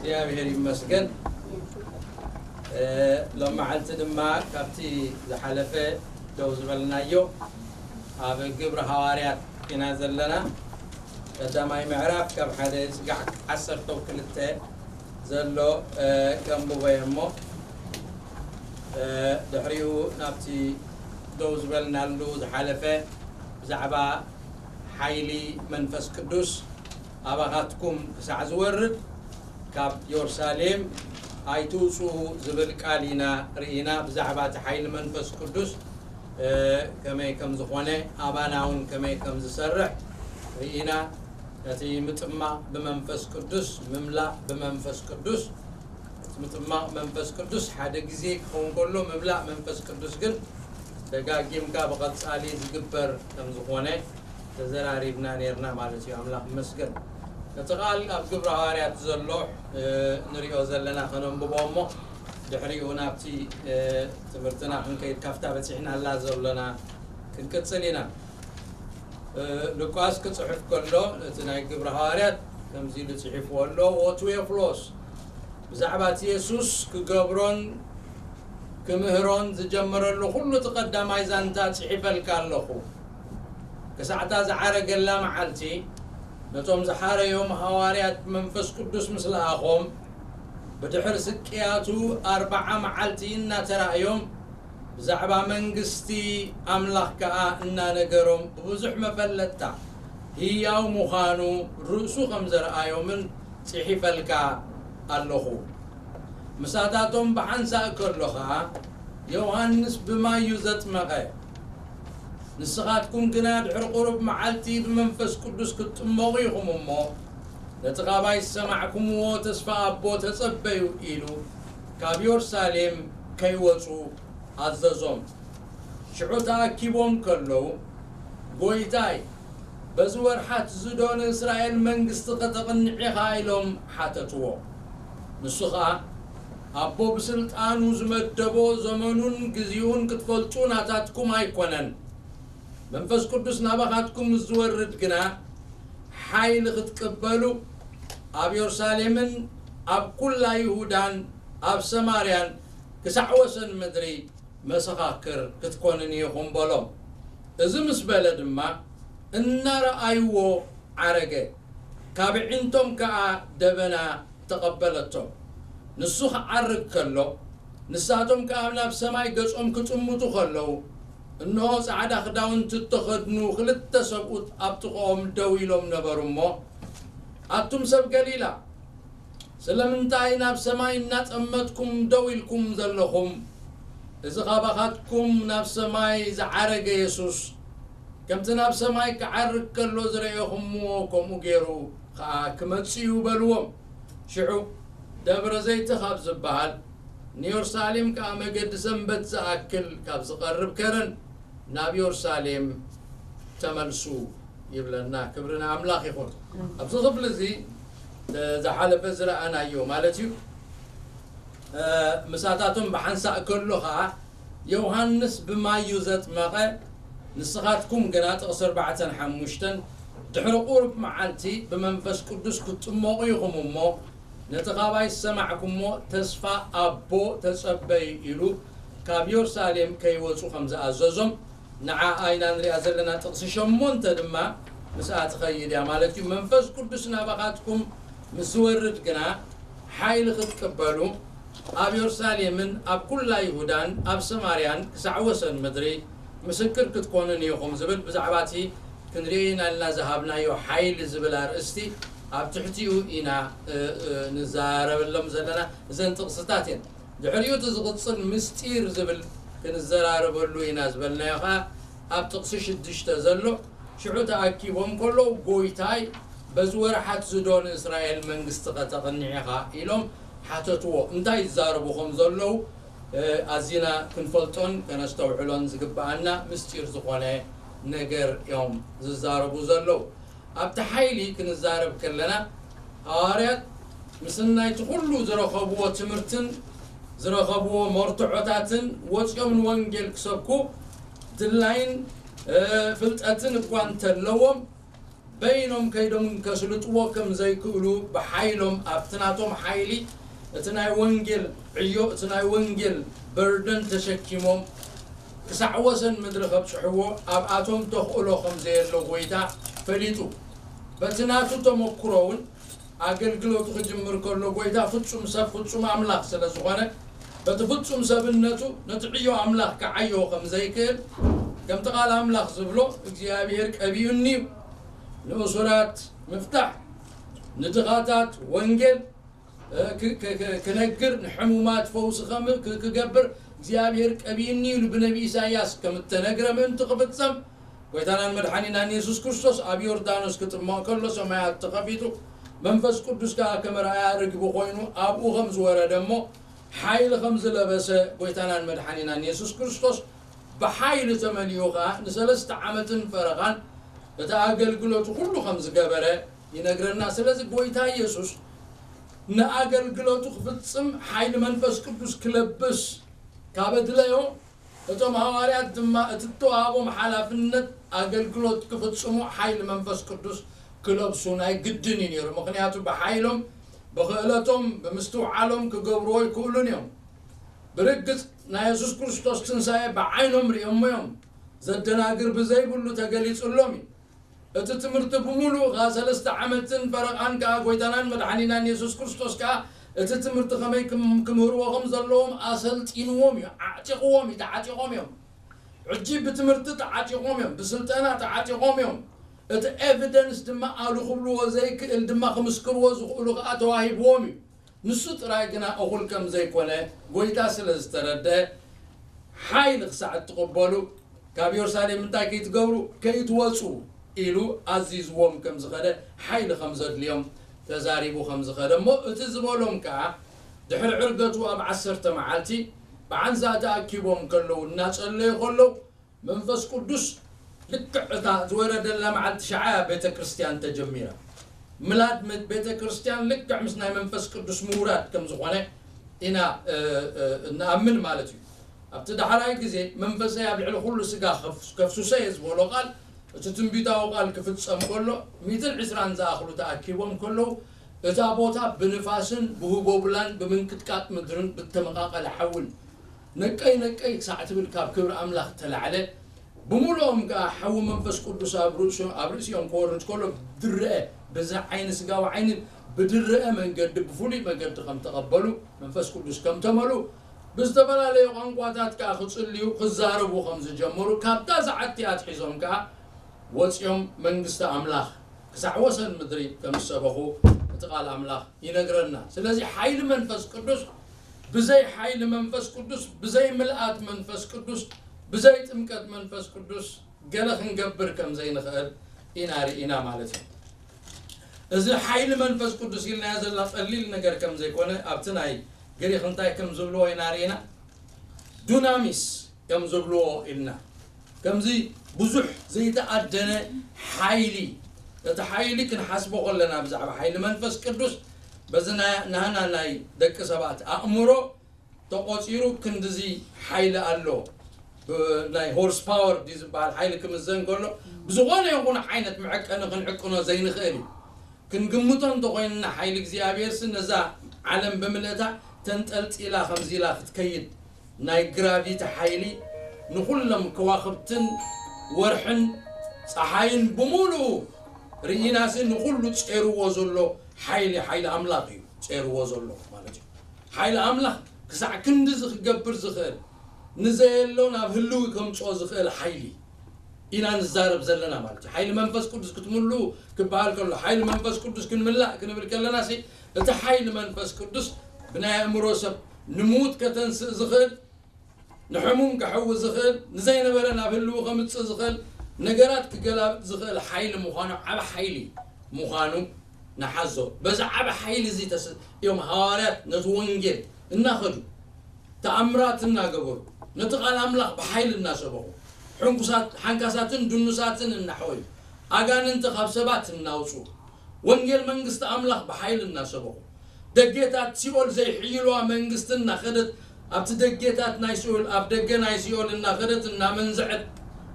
እግዚኣብሔር ይመስገን። እ፣ ሎም መዓልቲ ድማ ካብቲ ዝሓለፈ ደው ዝበልናዮ ኣብ ግብሪ ሃዋርያት ኢና ዘለና። ቀዳማይ ምዕራፍ ካብ ሓደ ጽጋዕ ዓሰርተ ክልተ ዘሎ፣ እ፣ ከንብቦ እየ እሞ፣ እ፣ ድሕሪኡ ናብቲ ደው ዝበልናሉ ዝሓለፈ ብዛዕባ ሓይሊ መንፈስ ቅዱስ ኣባኻትኩም ክሳዕ ዝወርድ ካብ የሩሳሌም ኣይትውፅኡ ዝብል ቃል ኢና ርኢና። ብዛዕባ እቲ ሓይሊ መንፈስ ቅዱስ፣ እ፣ ከመይ ከም ዝኾነ፣ ኣባና እውን ከመይ ከም ዝሰርሕ ርኢና። እቲ ምጥማቕ ብመንፈስ ቅዱስ፣ ምምላእ ብመንፈስ ቅዱስ፣ እቲ ምጥማቕ መንፈስ ቅዱስ ሓደ ግዜ ክኸውን ከሎ፣ ምምላእ መንፈስ ቅዱስ ግን ደጋጊምካ ብቐጻሊ ዝግበር ከም ዝኾነ ተዘራሪብና ነይርና ማለት እዩ። ኣምላኽ ይመስገን። እቲ ቃል ኣብ ግብረ ሃዋርያት ዘሎ፣ እ፣ ንሪኦ ዘለና ከነንብቦ እሞ፣ ድሕሪኡ ናብቲ፣ እ፣ ትምህርትና ክንከይድ፣ ካብታ በጺሕናላ ዘሎና ክንቅጽል ኢና። እ፣ ሉቃስ ክጽሕፍ ከሎ፣ እቲ ናይ ግብረ ሃዋርያት ከምዚ ኢሉ ጽሒፍዎ ኣሎ፣ "ኦ ቴዎፍሎስ፣ ብዛዕባ እቲ የሱስ ክገብሮን ክምህሮን ዝጀመረሉ ኩሉ እቲ ቀዳማይ ዛንታ ጽሒፈልካ ኣለኹ። ክሳዕታ ዝዓረገላ መዓልቲ፣ ነቶም ዝሓረዮም ሃዋርያት መንፈስ ቅዱስ ምስ ለኣኾም፣ ብድሕሪ ስቅያቱ ኣርብዓ መዓልቲ እናተራእዮም፣ ብዛዕባ መንግስቲ ኣምላኽ ከኣ እናነገሮም፣ ብብዙሕ መፈለጥታ ህያው ምዃኑ ርእሱ ከም ዘርኣዮምን ጽሒፈልካ ኣለኹ። ምሳታቶም ብሓንሳእ ከሎ ኸኣ፣ ዮሃንስ ብማይ እዩ ዘጥመቐ፣ ንስኻትኩም ግና ድሕሪ ቁሩብ መዓልቲ ብመንፈስ ቅዱስ ክትጥመቑ ኢኹም እሞ፣ ነቲ ካባይ ዝሰማዕኩምዎ ተስፋ ኣቦ ተጸበዩ" ኢሉ ካብ የሩሳሌም ከይወጹ ኣዘዞም። ሽዑ ተኣኪቦም ከለዉ፣ "ጐይታይ፣ በዚ ወርሓት እዚ ዶ ንእስራኤል መንግስቲ ከተቕንዕ ኢኻ?" ኢሎም ሓተትዎ። ንሱ ኸኣ፣ "ኣቦ ብስልጣኑ ዝመደቦ ዘመኑን ግዜኡን ክትፈልጡ ናታትኩም ኣይኮነን። መንፈስ ቅዱስ ናባኻትኩም ምስ ዝወርድ ግና፣ ሓይሊ ክትቅበሉ፣ ኣብ የሩሳሌምን ኣብ ኩላ ይሁዳን ኣብ ሰማርያን ክሳዕ ወሰን ምድሪ መሰኻክር ክትኮኑኒ ኢኹም" በሎም። እዚ ምስ በለ ድማ፣ እናረኣይዎ ዓረገ፣ ካብ ኣዒንቶም ከኣ ደበና ተቐበለቶ። ንሱ ክዓርግ ከሎ፣ ንሳቶም ከኣ ናብ ሰማይ ገጾም ክጥምቱ ከለዉ፣ እንሆ፣ ጻዕዳ ክዳውንቲ እተኸድኑ ክልተ ሰብኡት ኣብ ጥቓኦም ደው ኢሎም ነበሩ እሞ፣ "ኣቱም ሰብ ገሊላ፣ ስለምንታይ ናብ ሰማይ እናጠመትኩም ደው ኢልኩም ዘለኹም? እዚ ካባኻትኩም ናብ ሰማይ ዝዓረገ የሱስ፣ ከምቲ ናብ ሰማይ ክዓርግ ከሎ ዝረኤኹምዎ፣ ከምኡ ገይሩ ኸኣ ክመጽእ እዩ" በልዎም። ሽዑ ደብረ ዘይቲ ካብ ዝበሃል፣ ንየሩሳሌም ከኣ መገዲ ሰንበት ዝኣክል ካብ ዝቐርብ ከረን ናብ የሩሳሌም ተመልሱ ይብለና። ክብሪ ንኣምላኽ ይኹን። ኣብዚ ክፍሊ እዚ፣ እ፣ ዝሓለፈ ዝረኣናዮ ማለት እዩ። እ፣ ምሳታቶም ብሓንሳእ ከሎ ኸኣ፣ "ዮሃንስ ብማይ እዩ ዘጥመቐ፣ ንስኻትኩም ግና" ጥቕሲ ኣርባዕተን ሓሙሽተን፣ "ድሕሪ ቁሩብ መዓልቲ ብመንፈስ ቅዱስ ክትጥመቑ ኢኹም እሞ፣ ነቲ ካባይ ዝሰማዕኩሞ ተስፋ ኣቦ ተጸበዩ" ኢሉ ካብ የሩሳሌም ከይወጹ ከም ዝኣዘዞም፣ ንዓኣ ኢና ንሪኣ ዘለና። ጥቕሲ ሸሞንተ ድማ ምስኣ ትኸይድ እያ ማለት እዩ። "መንፈስ ቅዱስ ናባኻትኩም ምስ ዝወርድ ግና፣ ሓይሊ ክትቅበሉ፣ ኣብ የሩሳሌምን ኣብ ኩላ ይሁዳን ኣብ ሰማርያን ክሳዕ ወሰን ምድሪ ምስክር ክትኮኑኒ ኢኹም" ዝብል፣ ብዛዕባ እቲ ክንርእዮ ኢና ኢልና ዝሃብናዮ ሓይሊ ዝብል ኣርእስቲ ኣብ ትሕቲኡ ኢና፣ እ፣ እ፣ ንዛረበሎም ዘለና። እዘን ጥቕስታት እየን። ድሕሪኡ እቲ ዝቕጽል ምስጢር ዝብል ክንዘራረበሉ ኢና ዝበልናዮ ኸኣ ኣብ ጥቕሲ ሽዱሽተ ዘሎ፣ ሽዑ ተኣኪቦም ከለዉ፣ "ጐይታይ፣ በዚ ወርሓት እዚ ዶ ንእስራኤል መንግስቲ ኸተቕንዕ ኢኻ?" ኢሎም ሓተትዎ። እንታይ ይዛረቡ ከም ዘለዉ፣ እ፣ ኣዚና ክንፈልጦን ከነስተውዕሎን ዝግብኣና ምስጢር ዝኾነ ነገር እዮም ዝዛረቡ ዘለዉ። ኣብቲ ሓይሊ ክንዛረብ ከለና፣ ሃዋርያት ምስ ናይቲ ኩሉ ዝረኸብዎ ትምህርትን ዝረኸብዎ መርትዖታትን ወጺኦም ንወንጌል ክሰብኩ ድላይን፣ እ፣ ፍልጠትን እኳ እንተለዎም፣ በይኖም ከይዶም ከስልጥዎ ከም ዘይክእሉ ብሓይሎም ኣብቲ ናቶም ሓይሊ እቲ ናይ ወንጌል ዕዮ እቲ ናይ ወንጌል በርደን ተሸኪሞም ክሳዕ ወሰን ምድሪ ከብጽሕዎ ኣብኣቶም ተኽእሎ ከም ዘየሎ ጎይታ ፈሊጡ በቲ ናቱ ተመክሮ እውን ኣገልግሎቱ ክጅምር ከሎ ጎይታ ፍጹም ሰብ ፍጹም ኣምላኽ ስለ ዝኾነ በቲ ፍጹም ሰብነቱ ነቲ ዕዮ ኣምላኽ ክዓዮ ከም ዘይክእል ከምቲ ቃል ኣምላኽ ዝብሎ እግዚኣብሔር ቀቢኡኒ እዩ ንእሱራት ምፍታሕ ንድኻታት ወንጌል ክነግር ንሕሙማት ፈውሲ ክገብር እግዚኣብሔር ቀቢኡኒ ኢሉ ብነቢ ኢሳያስ ከም እተነግረ ምእንቲ ክፍጸም ጎይታናን መድሓኒናን የሱስ ክርስቶስ ኣብ ዮርዳኖስ ክጥመቕ ከሎ ሰማያት ተኸፊቱ መንፈስ ቅዱስ ከኣ ከም ርኣያ ርግቢ ኮይኑ ኣብኡ ከም ዝወረደ እሞ ሓይሊ ከም ዝለበሰ ጎይታናን መድሓኒናን የሱስ ክርስቶስ ብሓይሊ ተመሊኡ ከኣ ንሰለስተ ዓመትን ፈረቓን እቲ ኣገልግሎቱ ኩሉ ከም ዝገበረ ይነግረና። ስለዚ ጎይታ ኢየሱስ ንኣገልግሎቱ ክፍጽም ሓይሊ መንፈስ ቅዱስ ክለብስ ካብ ኣድለዮ እቶም ሃዋርያት ድማ እቲ እተዋህቦም ሓላፍነት ኣገልግሎት ክፍጽሙ ሓይሊ መንፈስ ቅዱስ ክለብሱ ናይ ግድን እዩ ነይሩ። ምኽንያቱ ብሓይሎም ብኽእለቶም ብምስትውዓሎም ክገብርዎ ይክእሉን እዮም። ብርግጽ ናይ የሱስ ክርስቶስ ትንሳኤ ብዓይኖም ርእዮሞ እዮም። ዘደናግር ብዘይብሉ ተገሊጹሎም እዩ። እቲ ትምህርቲ ብምሉእ ከኣ ሰለስተ ዓመትን ፈረቓን ከኣ ጎይታናን መድሓኒናን የሱስ ክርስቶስ ከኣ እቲ ትምህርቲ ከመይ ክምህርዎ ከም ዘለዎም ኣሰልጢንዎም እዩ። ዓዕጢቕዎም እዩ። ተዓጢቖም እዮም። ሕጂ ብትምህርቲ ተዓጢቖም እዮም። ብስልጠና ተዓጢቖም እዮም። እቲ ኤቪደንስ ድማ ኣሉ ክብልዎ ዘይክእል ድማ ክምስክርዎ ዝኽእሉ ከኣ ተዋሂብዎም እዩ። ንሱ ጥራይ ግና እኹል ከም ዘይኮነ ጎይታ ስለ ዝተረደ ሓይሊ ክሳዕ እትቕበሉ ካብ የሩሳሌም እንታይ ከይትገብሩ ከይትወፁ ኢሉ ኣዚዝዎም ከም ዝኸደ ሓይሊ ከም ዘድልዮም ተዛሪቡ ከም ዝኸደ እሞ እቲ ዝበሎም ከዓ ድሕሪ ዕርገቱ ኣብ ዓሰርተ መዓልቲ ብዓንዛ ተኣኪቦም ከለዉ እናጸለዩ ከለዉ መንፈስ ቅዱስ ልክዕ እታ ዝወረደላ መዓልቲ ሸዓ እያ ቤተ ክርስቲያን ተጀሚራ። ምላድ ቤተ ክርስቲያን ልክዕ ምስ ናይ መንፈስ ቅዱስ ምውራድ ከም ዝኾነ ኢና እንኣምን ማለት እዩ። ኣብቲ ዳሕራይ ግዜ መንፈሰይ ኣብ ልዕሊ ኩሉ ስጋ ከፍሱሰ እየ ዝበሎ ቃል እቲ ትንቢታዊ ቃል ክፍጸም ከሎ ሚእትን ዕስራን ዝኣኽሉ ተኣኪቦም ከለዉ እታ ቦታ ብንፋስን ብህቦብላን ብምንቅጥቃጥ ምድርን ብተመቃቀለ ሓውን ነቀይ ነቀይ ክሳዕ ትብል ካብ ክብሪ ኣምላኽ ተላዕለ። ብምሉኦም ከኣ ሓዊ መንፈስ ቅዱስ ኣብ ርእሲኦም ክወርድ ከሎ ብድረአ፣ በዚ ዓይኒ ስጋዊ ዓይኒ ብድረአ መንገዲ፣ ብፍሉይ መንገዲ ከም ተቐበሉ፣ መንፈስ ቅዱስ ከም ተመሉ፣ ብዝተፈላለየ ቋንቋታት ከኣ ክጽልዩ፣ ክዛረቡ ከም ዝጀመሩ፣ ካብታ ሰዓት እቲኣ ኣትሒዞም ከኣ ወጺኦም መንግስቲ ኣምላኽ ክሳዕ ወሰን ምድሪ ከም ዝሰበኹ እቲ ቃል ኣምላኽ ይነግረና። ስለዚ ሓይሊ መንፈስ ቅዱስ ብዘይ ሓይሊ መንፈስ ቅዱስ ብዘይ ምልኣት መንፈስ ቅዱስ ብዘይ ጥምቀት መንፈስ ቅዱስ ገለ ክንገብር ከም ዘይንኽእል ኢና ርኢና ማለት እዩ። እዚ ሓይሊ መንፈስ ቅዱስ ኢልናዮ ዘለና ቀሊል ነገር ከም ዘይኮነ ኣብቲ ናይ ግሪኽ እንታይ ከም ዝብልዎ ኢና ርኢና። ዱናሚስ እዮም ዝብልዎ ኢልና ከምዚ ብዙሕ ዘይተኣደነ ሓይሊ እቲ ሓይሊ ክንሓስቦ ከለና ብዛዕባ ሓይሊ መንፈስ ቅዱስ በዚ ናህና ናይ ደቂ ሰባት ኣእምሮ ተቆፂሩ ክንድዚ ሓይሊ ኣሎ ናይ ሆርስ ፓወር ድዩ ዝበሃል ሓይሊ ክምዘን ከሎ ብዝኾነ ይኹን ዓይነት መዐቀኒ ክንዕቅኖ ዘይንኽእል እዩ ክንግምቶ እንተኾይንና ሓይሊ እግዚኣብሔር ሲ ነዛ ዓለም ብምልእታ ተንጠልጢላ ከምዚ ኢላ ክትከይድ ናይ ግራቪቲ ሓይሊ ንኹሎም ከዋኽብትን ወርሕን ፀሓይን ብምሉኡ ርኢናሲ ንኹሉ ጼርዎ ዘሎ ሓይሊ ሓይሊ ኣምላኽ እዩ ጼርዎ ዘሎ ማለት እዩ ሓይሊ ኣምላኽ ክሳዕ ክንድዚ ክገብር ዝኽእል ንዘየሎ ናብ ህልዊ ከምፅኦ ዝኽእል ሓይሊ ኢና ንዛረብ ዘለና ማለት እዩ ሓይሊ መንፈስ ቅዱስ ክትምሉ ክበሃል ከሎ ሓይሊ መንፈስ ቅዱስ ክንምላእ ክንብል ከለና ሲ እቲ ሓይሊ መንፈስ ቅዱስ ብናይ ኣእምሮ ሰብ ንምዉት ከተንስእ ዝኽእል ንሕሙም ክሕዊ ዝኽእል ንዘይነበረ ናብ ህልዊ ከምፅእ ዝኽእል ነገራት ክገላብጥ ዝኽእል ሓይሊ ምዃኑ ዓብ ሓይሊ ምዃኑ ንሓዞ በዚ ዓብ ሓይሊ እዚ እዮም ሃዋርያት ነቲ ወንጌል እናኸዱ ተኣምራት እናገበሩ ነቲ ቃል ኣምላኽ ብሓይሊ እናሰበኹ ሕንኩሳት ሓንካሳትን ድኑሳትን እናሕወዩ ኣጋንንቲ ካብ ሰባት እናውፁ ወንጌል መንግስቲ ኣምላኽ ብሓይሊ እናሰበኹ ደጌታት ሲኦል ዘይሕይልዋ መንግስቲ እናኸደት ኣብቲ ደጌታት ናይ ሲኦል ኣብ ደገ ናይ ሲኦል እናኸደት እናመንዝዐት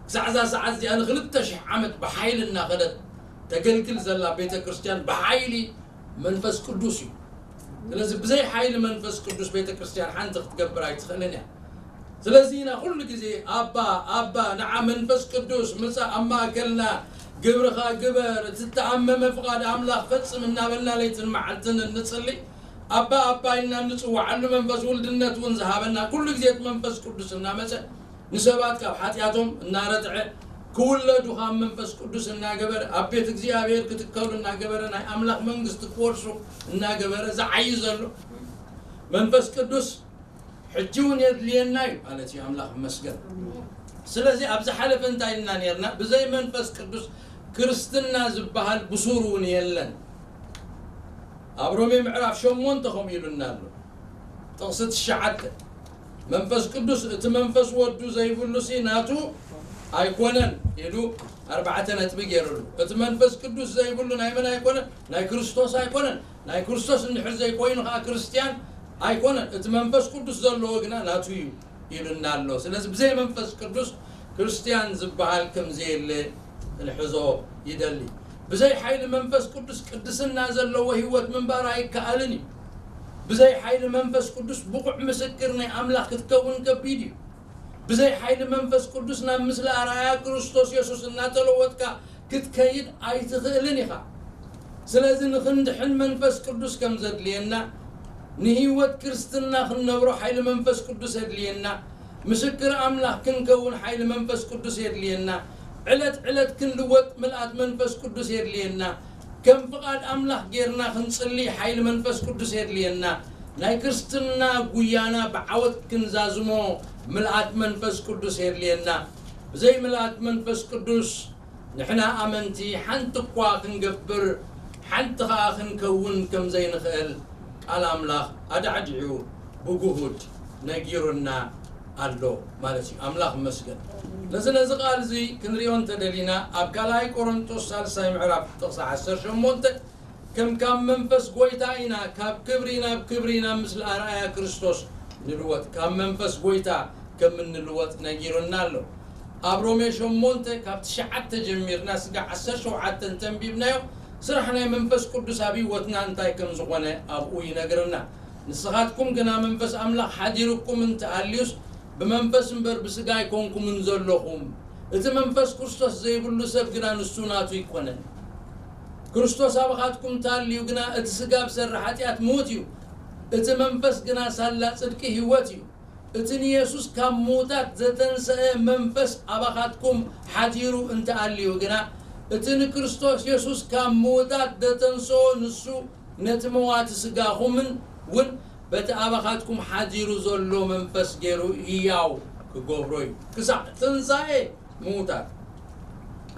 ክሳዕዛ ሰዓት እዚኣ ንክልተ ሽሕ ዓመት ብሓይሊ እናኸደት ተገልግል ዘላ ቤተ ክርስቲያን ብሓይሊ መንፈስ ቅዱስ እዩ። ስለዚ ብዘይ ሓይሊ መንፈስ ቅዱስ ቤተ ክርስቲያን ሓንቲ ክትገብር ኣይትኽእልን እያ። ስለዚ ኢና ኩሉ ግዜ ኣባ ኣባ ንዓ መንፈስ ቅዱስ ምጻእ ኣብ ማእከልና፣ ግብርኻ ግበር፣ እቲ እተኣመመ ፍቓድ ኣምላኽ ፈጽም እናበልና ለይትን መዓልትን እንጽሊ። ኣባ ኣባ ኢልና እንጽውዓሉ መንፈስ ውልድነት እውን ዝሃበና ኩሉ ግዜ እቲ መንፈስ ቅዱስ እናመጸ ንሰባት ካብ ሓጢኣቶም እናረትዐ ክውለዱ ካብ መንፈስ ቅዱስ እናገበረ ኣብ ቤት እግዚኣብሔር ክትከሉ እናገበረ ናይ ኣምላኽ መንግስቲ ክወርሱ እናገበረ ዝዓዩ ዘሎ መንፈስ ቅዱስ ሕጂ እውን የድልየና እዩ ማለት እዩ። ኣምላኽ ይመስገን። ስለዚ ኣብ ዝሓለፈ እንታይ ኢልና ነርና? ብዘይ መንፈስ ቅዱስ ክርስትና ዝበሃል ብሱር እውን የለን። ኣብ ሮሜ ምዕራፍ ሸሞንተ ከምኡ ኢሉና ኣሎ። ጥቕሲ ትሽዓተ፣ መንፈስ ቅዱስ እቲ መንፈስ ወዱ ዘይብሉሲ ናቱ ኣይኮነን ኢሉ ኣርባዕተ ነጥቢ ገይሩሉ። እቲ መንፈስ ቅዱስ ዘይብሉ ናይ መን ኣይኮነን? ናይ ክርስቶስ ኣይኮነን። ናይ ክርስቶስ እንድሕር ዘይኮይኑ ከዓ ክርስትያን ኣይኮነን። እቲ መንፈስ ቅዱስ ዘለዎ ግና ናቱ እዩ ኢሉና ኣሎ። ስለዚ ብዘይ መንፈስ ቅዱስ ክርስትያን ዝበሃል ከም ዘየለ ክንሕዞ ይደሊ። ብዘይ ሓይሊ መንፈስ ቅዱስ ቅድስና ዘለዎ ህይወት ምንባር ኣይከኣልን እዩ። ብዘይ ሓይሊ መንፈስ ቅዱስ ብቑዕ ምስክር ናይ ኣምላኽ ክትከውን ከቢድ እዩ። ብዘይ ሓይሊ መንፈስ ቅዱስ ናብ ምስሊ ኣርኣያ ክርስቶስ የሱስ እናተለወጥካ ክትከይድ ኣይትኽእልን ኢኻ። ስለዚ ንኽንድሕን መንፈስ ቅዱስ ከም ዘድልየና፣ ንህይወት ክርስትና ክንነብሮ ሓይሊ መንፈስ ቅዱስ የድልየና፣ ምስክር ኣምላኽ ክንከውን ሓይሊ መንፈስ ቅዱስ የድልየና፣ ዕለት ዕለት ክንልወጥ ምልኣት መንፈስ ቅዱስ የድልየና፣ ከም ፍቓድ ኣምላኽ ጌርና ክንጽሊ ሓይሊ መንፈስ ቅዱስ የድልየና፣ ናይ ክርስትና ጉያና ብዓወት ክንዛዝሞ ምልኣት መንፈስ ቅዱስ የድልየና። ብዘይ ምልኣት መንፈስ ቅዱስ ንሕና ኣመንቲ ሓንቲ እኳ ክንገብር ሓንቲ ኸኣ ክንከውን ከም ዘይንኽእል ቃል ኣምላኽ ኣዳዕዲዑ ብግሁድ ነጊሩና ኣሎ ማለት እዩ። ኣምላኽ ይመስገን። ነዚ ነዚ ቃል እዚ ክንሪኦ እንተደሊና ኣብ ካልኣይ ቆሮንጦስ ሳልሳይ ምዕራፍ ጥቕሲ ዓሰርተ ሸሞንተ ከም ካብ መንፈስ ጎይታ ኢና ካብ ክብሪ ናብ ክብሪ ናብ ምስሊ ኣርኣያ ክርስቶስ ንልወጥ፣ ካብ መንፈስ ጎይታ ከም እንልወጥ ነጊሩና ኣሎ። ኣብ ሮሜ ሸሞንተ ካብ ትሽዓተ ጀሚርና ስጋ ዓሰርተ ሸውዓተ እንተንቢብናዮ ስራሕ ናይ መንፈስ ቅዱስ ኣብ ህይወትና እንታይ ከም ዝኾነ ኣብኡ ይነግረና። ንስኻትኩም ግና መንፈስ ኣምላኽ ሓዲሩኩም እንተኣልዩስ ብመንፈስ እምበር ብስጋ ኣይኮንኩምን ዘለኹም። እቲ መንፈስ ክርስቶስ ዘይብሉ ሰብ ግና ንሱ ናቱ ኣይኮነን። ክርስቶስ ኣባኻትኩም እንተኣልዩ ግና እቲ ስጋ ብሰሪ ሓጢኣት ምዉት እዩ፣ እቲ መንፈስ ግና ሳላ ጽድቂ ህይወት እዩ። እቲ ንየሱስ ካብ ምዉታት ዘተንሰአ መንፈስ ኣባኻትኩም ሓዲሩ እንተኣልዩ ግና እቲ ንክርስቶስ የሱስ ካብ ምዉታት ዘተንስኦ ንሱ ነቲ መዋቲ ስጋኹምን እውን በቲ ኣባኻትኩም ሓዲሩ ዘሎ መንፈስ ገይሩ ህያው ክገብሮ እዩ። ክሳዕ ትንሳኤ ምዉታት፣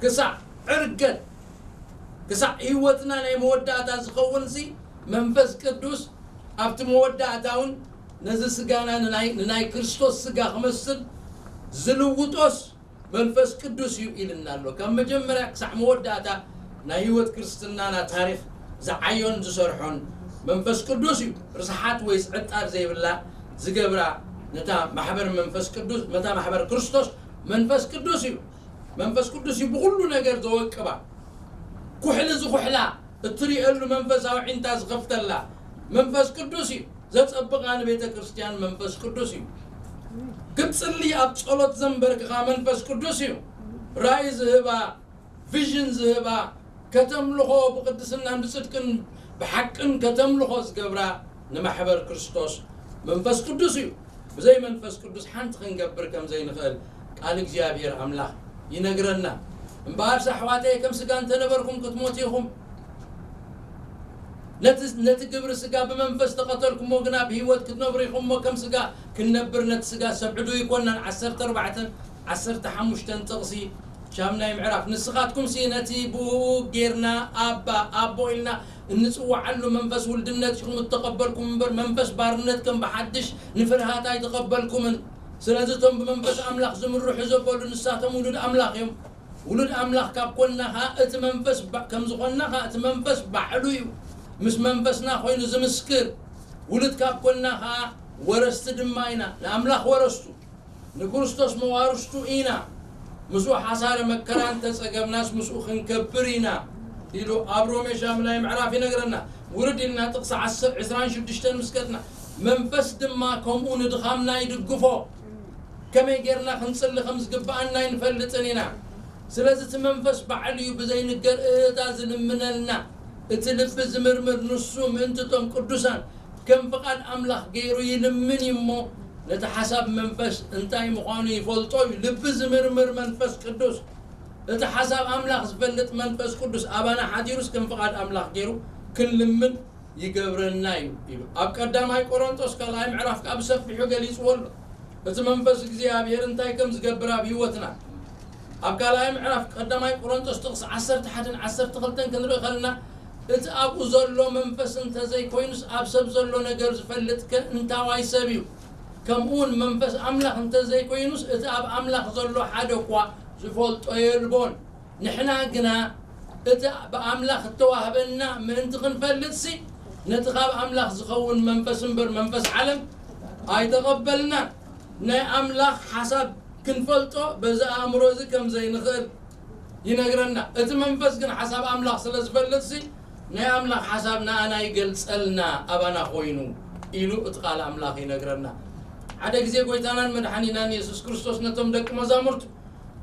ክሳዕ ዕርገት፣ ክሳዕ ህይወትና ናይ መወዳእታ ዝኸውን ሲ መንፈስ ቅዱስ ኣብቲ መወዳእታ እውን ነዚ ስጋና ንናይ ንናይ ክርስቶስ ስጋ ክመስል ዝልውጦስ መንፈስ ቅዱስ እዩ ኢልና ኣሎ። ካብ መጀመርያ ክሳዕ መወዳእታ ናይ ህይወት ክርስትናና ታሪኽ ዝዓዮን ዝሰርሖን መንፈስ ቅዱስ እዩ። ርስሓት ወይ ዕጣር ዘይብላ ዝገብራ ነታ ማሕበር መንፈስ ቅዱስ፣ ነታ ማሕበር ክርስቶስ መንፈስ ቅዱስ እዩ። መንፈስ ቅዱስ እዩ ብኹሉ ነገር ዘወቅባ። ኩሕሊ ዝኹሕላ እትርእየሉ መንፈሳዊ ዒንታ ዝኸፍተላ መንፈስ ቅዱስ እዩ። ዘጸብቓ ንቤተ ክርስቲያን መንፈስ ቅዱስ እዩ። ክትጽሊ ኣብ ጸሎት ዘንበርክኻ መንፈስ ቅዱስ እዩ። ራእይ ዝህባ፣ ቪዥን ዝህባ፣ ከተምልኾ ብቅድስናን ብጽድቅን ብሓቅን ከተምልኾ ዝገብራ ንማሕበር ክርስቶስ መንፈስ ቅዱስ እዩ። ብዘይ መንፈስ ቅዱስ ሓንቲ ክንገብር ከም ዘይንኽእል ቃል እግዚኣብሔር ኣምላኽ ይነግረና። እምበኣርስ ኣሕዋተየ ከም ስጋ እንተነበርኩም ክትሞቱ ኢኹም። ነቲ ነቲ ግብሪ ስጋ ብመንፈስ ተቐተልኩሞ ግና ብህይወት ክትነብሩ ኢኹም እሞ ከም ስጋ ክንነብር ነቲ ስጋ ሰብዕዱ ይኮናን። ዓሰርተ ኣርባዕተን ዓሰርተ ሓሙሽተን ጥቕሲ ሻምናይ ምዕራፍ። ንስኻትኩምሲ ነቲ ብእኡ ጌርና ኣባ ኣቦ ኢልና እንጽውዓሉ መንፈስ ውልድነት ኢኹም እተቐበልኩም እምበር መንፈስ ባርነት ከም ብሓድሽ ንፍርሃት ኣይተቐበልኩምን። ስለዚ እቶም ብመንፈስ ኣምላኽ ዝምርሑ ዘበሉ ንሳቶም ውሉድ ኣምላኽ እዮም። ውሉድ ኣምላኽ ካብ ኮንና ኸኣ እቲ መንፈስ ባ- ከም ዝኾንና ኸኣ እቲ መንፈስ ባዕሉ እዩ ምስ መንፈስና ኮይኑ ዝምስክር። ውሉድ ካብ ኮንና ኸኣ ወረስቲ ድማ ኢና፣ ንኣምላኽ ወረስቱ፣ ንክርስቶስ መዋርስቱ ኢና። ምስኡ ሓሳረ መከራ እንተጸገብናስ ምስኡ ክንከብር ኢና። ኢሉ ኣብ ሮሜ ሻምናይ ምዕራፍ ይነግረና። ውርድ ኢልና ጥቕሲ ዓሰርተ ዕስራን ሽዱሽተን ምስ ከድና፣ መንፈስ ድማ ከምኡ ንድኻምና ይድግፎ። ከመይ ጌርና ክንጽሊ ከም ዝግብኣና ኣይንፈልጥን ኢና። ስለዚ እቲ መንፈስ ባዕሉ እዩ ብዘይንገር እህታ ዝልምነልና። እቲ ልቢ ዝምርምር ንሱ ምእንቲ እቶም ቅዱሳን ከም ፍቓድ ኣምላኽ ገይሩ ይልምን እዩ እሞ፣ ነቲ ሓሳብ መንፈስ እንታይ ምዃኑ ይፈልጦ እዩ። ልቢ ዝምርምር መንፈስ ቅዱስ፣ እቲ ሓሳብ ኣምላኽ ዝፈልጥ መንፈስ ቅዱስ ኣባና ሓዲሩስ ከም ፍቓድ ኣምላኽ ገይሩ ክንልምን ይገብረና እዩ ኢሉ ኣብ ቀዳማይ ቆሮንቶስ ካልኣይ ምዕራፍ ከዓ ብሰፊሑ ገሊፅዎ ኣሎ። እቲ መንፈስ እግዚኣብሔር እንታይ ከም ዝገብር ኣብ ህይወትና ኣብ ካልኣይ ምዕራፍ ቀዳማይ ቆሮንቶስ ጥቕሲ ዓሰርተ ሓደን ዓሰርተ ክልተን ክንርኢ ከለና፣ እቲ ኣብኡ ዘሎ መንፈስ እንተዘይኮይኑስ ኣብ ሰብ ዘሎ ነገር ዝፈልጥከ እንታዋይ ሰብ እዩ? ከምኡውን መንፈስ ኣምላኽ እንተዘይኮይኑስ እቲ ኣብ ኣምላኽ ዘሎ ሓደ እኳ ዝፈልጦ የልቦን። ንሕና ግና እቲ ብኣምላኽ እተዋህበና ምእንቲ ክንፈልጥሲ፣ ነቲ ካብ ኣምላኽ ዝኸውን መንፈስ እምበር መንፈስ ዓለም ኣይተቐበልናን። ናይ ኣምላኽ ሓሳብ ክንፈልጦ በዚ ኣእምሮ እዚ ከም ዘይንኽእል ይነግረና። እቲ መንፈስ ግን ሓሳብ ኣምላኽ ስለ ዝፈልጥሲ፣ ናይ ኣምላኽ ሓሳብ ንኣና ይገልጸልና፣ ኣባና ኮይኑ ኢሉ እቲ ቃል ኣምላኽ ይነግረና። ሓደ ግዜ ጎይታናን መድሓኒናን የሱስ ክርስቶስ ነቶም ደቂ መዛሙርቱ፣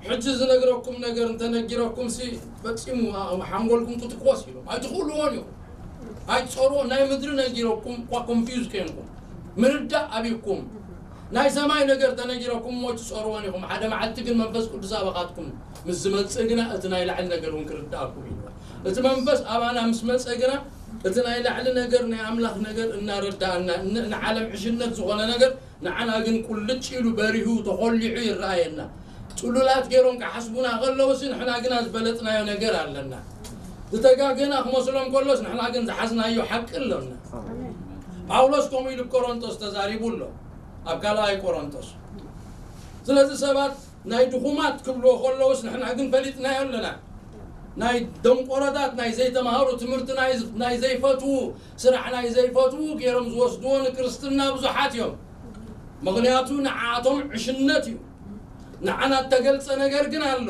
ሕጂ ዝነግረኩም ነገር እንተነጊረኩምሲ፣ ፈጺሙ ሓንጎልኩም ክትኮስ ኢሎም ኣይትኽእልዎን ኢኹም። ኣይትጸርዎ። ናይ ምድሪ ነጊረኩም እኳ ኮንፊውዝ ከይንኩም፣ ምርዳእ ኣብይኩም። ናይ ሰማይ ነገር ተነጊረኩም እሞ ትጸርዎን ኢኹም። ሓደ መዓልቲ ግን መንፈስ ቅዱስ ኣባኻትኩም ምስ ዝመጽእ ግና፣ እቲ ናይ ላዕሊ ነገር እውን ክርዳእኩም እዩ። እቲ መንፈስ ኣባና ምስ መጸ ግና፣ እቲ ናይ ላዕሊ ነገር፣ ናይ ኣምላኽ ነገር እናረዳእና፣ ን-፣ ንዓለም ዕሽነት ዝኾነ ነገር ንዓና ግን ቁልጭ ኢሉ በሪሁ ተኾሊዑ ይረኣየና። ጽሉላት ገይሮም ክሓስቡና ከለውሲ ንሕና ግና ዝፈለጥናዮ ነገር ኣለና። ዝተጋገና ክመስሎም ከሎስ ንሕና ግን ዝሓዝናዮ ሓቂ ኣለና። ጳውሎስ ከምኡ ኢሉ ቆሮንቶስ ተዛሪቡ ኣሎ፣ ኣብ ካልኣይ ቆሮንቶስ። ስለዚ ሰባት ናይ ድኹማት ክብልዎ ከለውስ ንሕና ግን ፈሊጥናዮ ኣለና። ናይ ደንቆሮታት፣ ናይ ዘይተማሃሩ፣ ትምህርቲ ናይ፣ ናይ ዘይፈትዉ፣ ስራሕ ናይ ዘይፈትዉ ገይሮም ዝወስድዎ ንክርስትና ብዙሓት እዮም። ምኽንያቱ ንዓቶም ዕሽነት እዩ። ንዓና እተገልጸ ነገር ግን ኣሎ።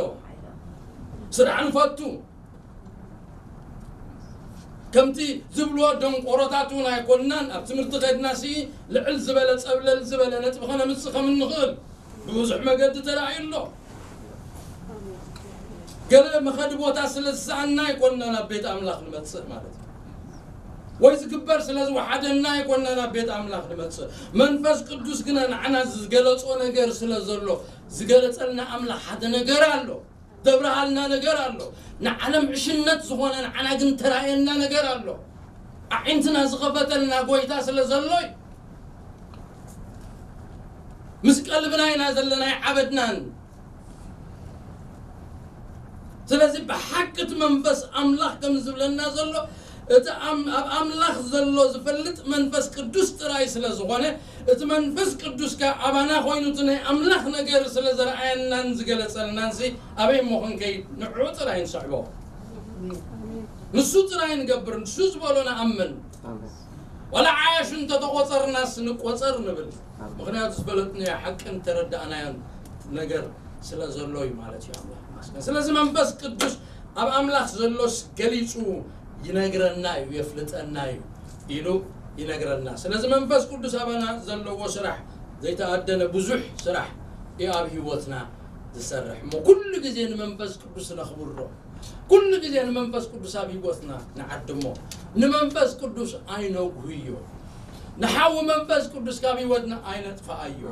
ስራሕ ንፈቱ። ከምቲ ዝብልዎ ደንቆሮታት እውን ኣይኮንናን። ኣብ ትምህርቲ ከድናሲ ልዕል ዝበለ፣ ጸብለል ዝበለ ነጥቢ ከነምጽእ ከም እንኽእል ብብዙሕ መገዲ ተራእዩ ኣሎ። ገለ መኸዲ ቦታ ስለ ዝሰኣንና ኣይኮንና ናብ ቤት ኣምላኽ ንመጽእ ማለት እዩ። ወይ ዝግበር ስለ ዝወሓደና ኣይኮንና ናብ ቤት ኣምላኽ ንመጽእ። መንፈስ ቅዱስ ግና ንዓና ዝገለጾ ነገር ስለ ዘሎ፣ ዝገለጸልና ኣምላኽ ሓደ ነገር ኣሎ። ዘብርሃልና ነገር ኣሎ። ንዓለም ዕሽነት ዝኾነ ንዓና ግን ተራእየና ነገር ኣሎ። ኣዒንትና ዝኸፈተልና ጎይታ ስለ ዘሎ እዩ። ምስ ቀልብና ኢና ዘለና፣ ኣይዓበድናን። ስለዚ ብሓቂ እቲ መንፈስ ኣምላኽ ከም ዝብለና ዘሎ፣ እቲ ኣም-፣ ኣብ ኣምላኽ ዘሎ ዝፈልጥ መንፈስ ቅዱስ ጥራይ ስለ ዝኾነ፣ እቲ መንፈስ ቅዱስ ከኣ ኣባና ኮይኑ እቲ ናይ ኣምላኽ ነገር ስለ ዘርኣየናን ዝገለጸልናንሲ፣ ኣበይ እሞ ክንከይድ? ንዕኡ ጥራይ ንስዕቦ። ንሱ ጥራይ ንገብር፣ ንሱ ዝበሎ ንኣምን። ኣሜን። ዋላ ዓያሹ እንተተቖጸርናስ ንቆጸር ንብል። ኣሜን። ምኽንያቱ ዝፈለጥናዮ ሓቅን ተረዳእናዮን ነገር ስለ ዘሎ እዩ ማለት እዩ። ኣምላኽ ይመስገን። ስለዚ መንፈስ ቅዱስ ኣብ ኣምላኽ ዘሎስ ገሊጹ ይነግረና እዩ፣ የፍልጠና እዩ ኢሉ ይነግረና። ስለዚ መንፈስ ቅዱስ ኣባና ዘለዎ ስራሕ ዘይተኣደነ ብዙሕ ስራሕ እዩ ኣብ ህይወትና ዝሰርሕ። እሞ ኩሉ ግዜ ንመንፈስ ቅዱስ ነኽብሮ። ኩሉ ግዜ ንመንፈስ ቅዱስ ኣብ ህይወትና ንዓድሞ። ንመንፈስ ቅዱስ ኣይነጉህዮ። ንሓዊ መንፈስ ቅዱስ ካብ ህይወትና ኣይነጥፍኣዮ።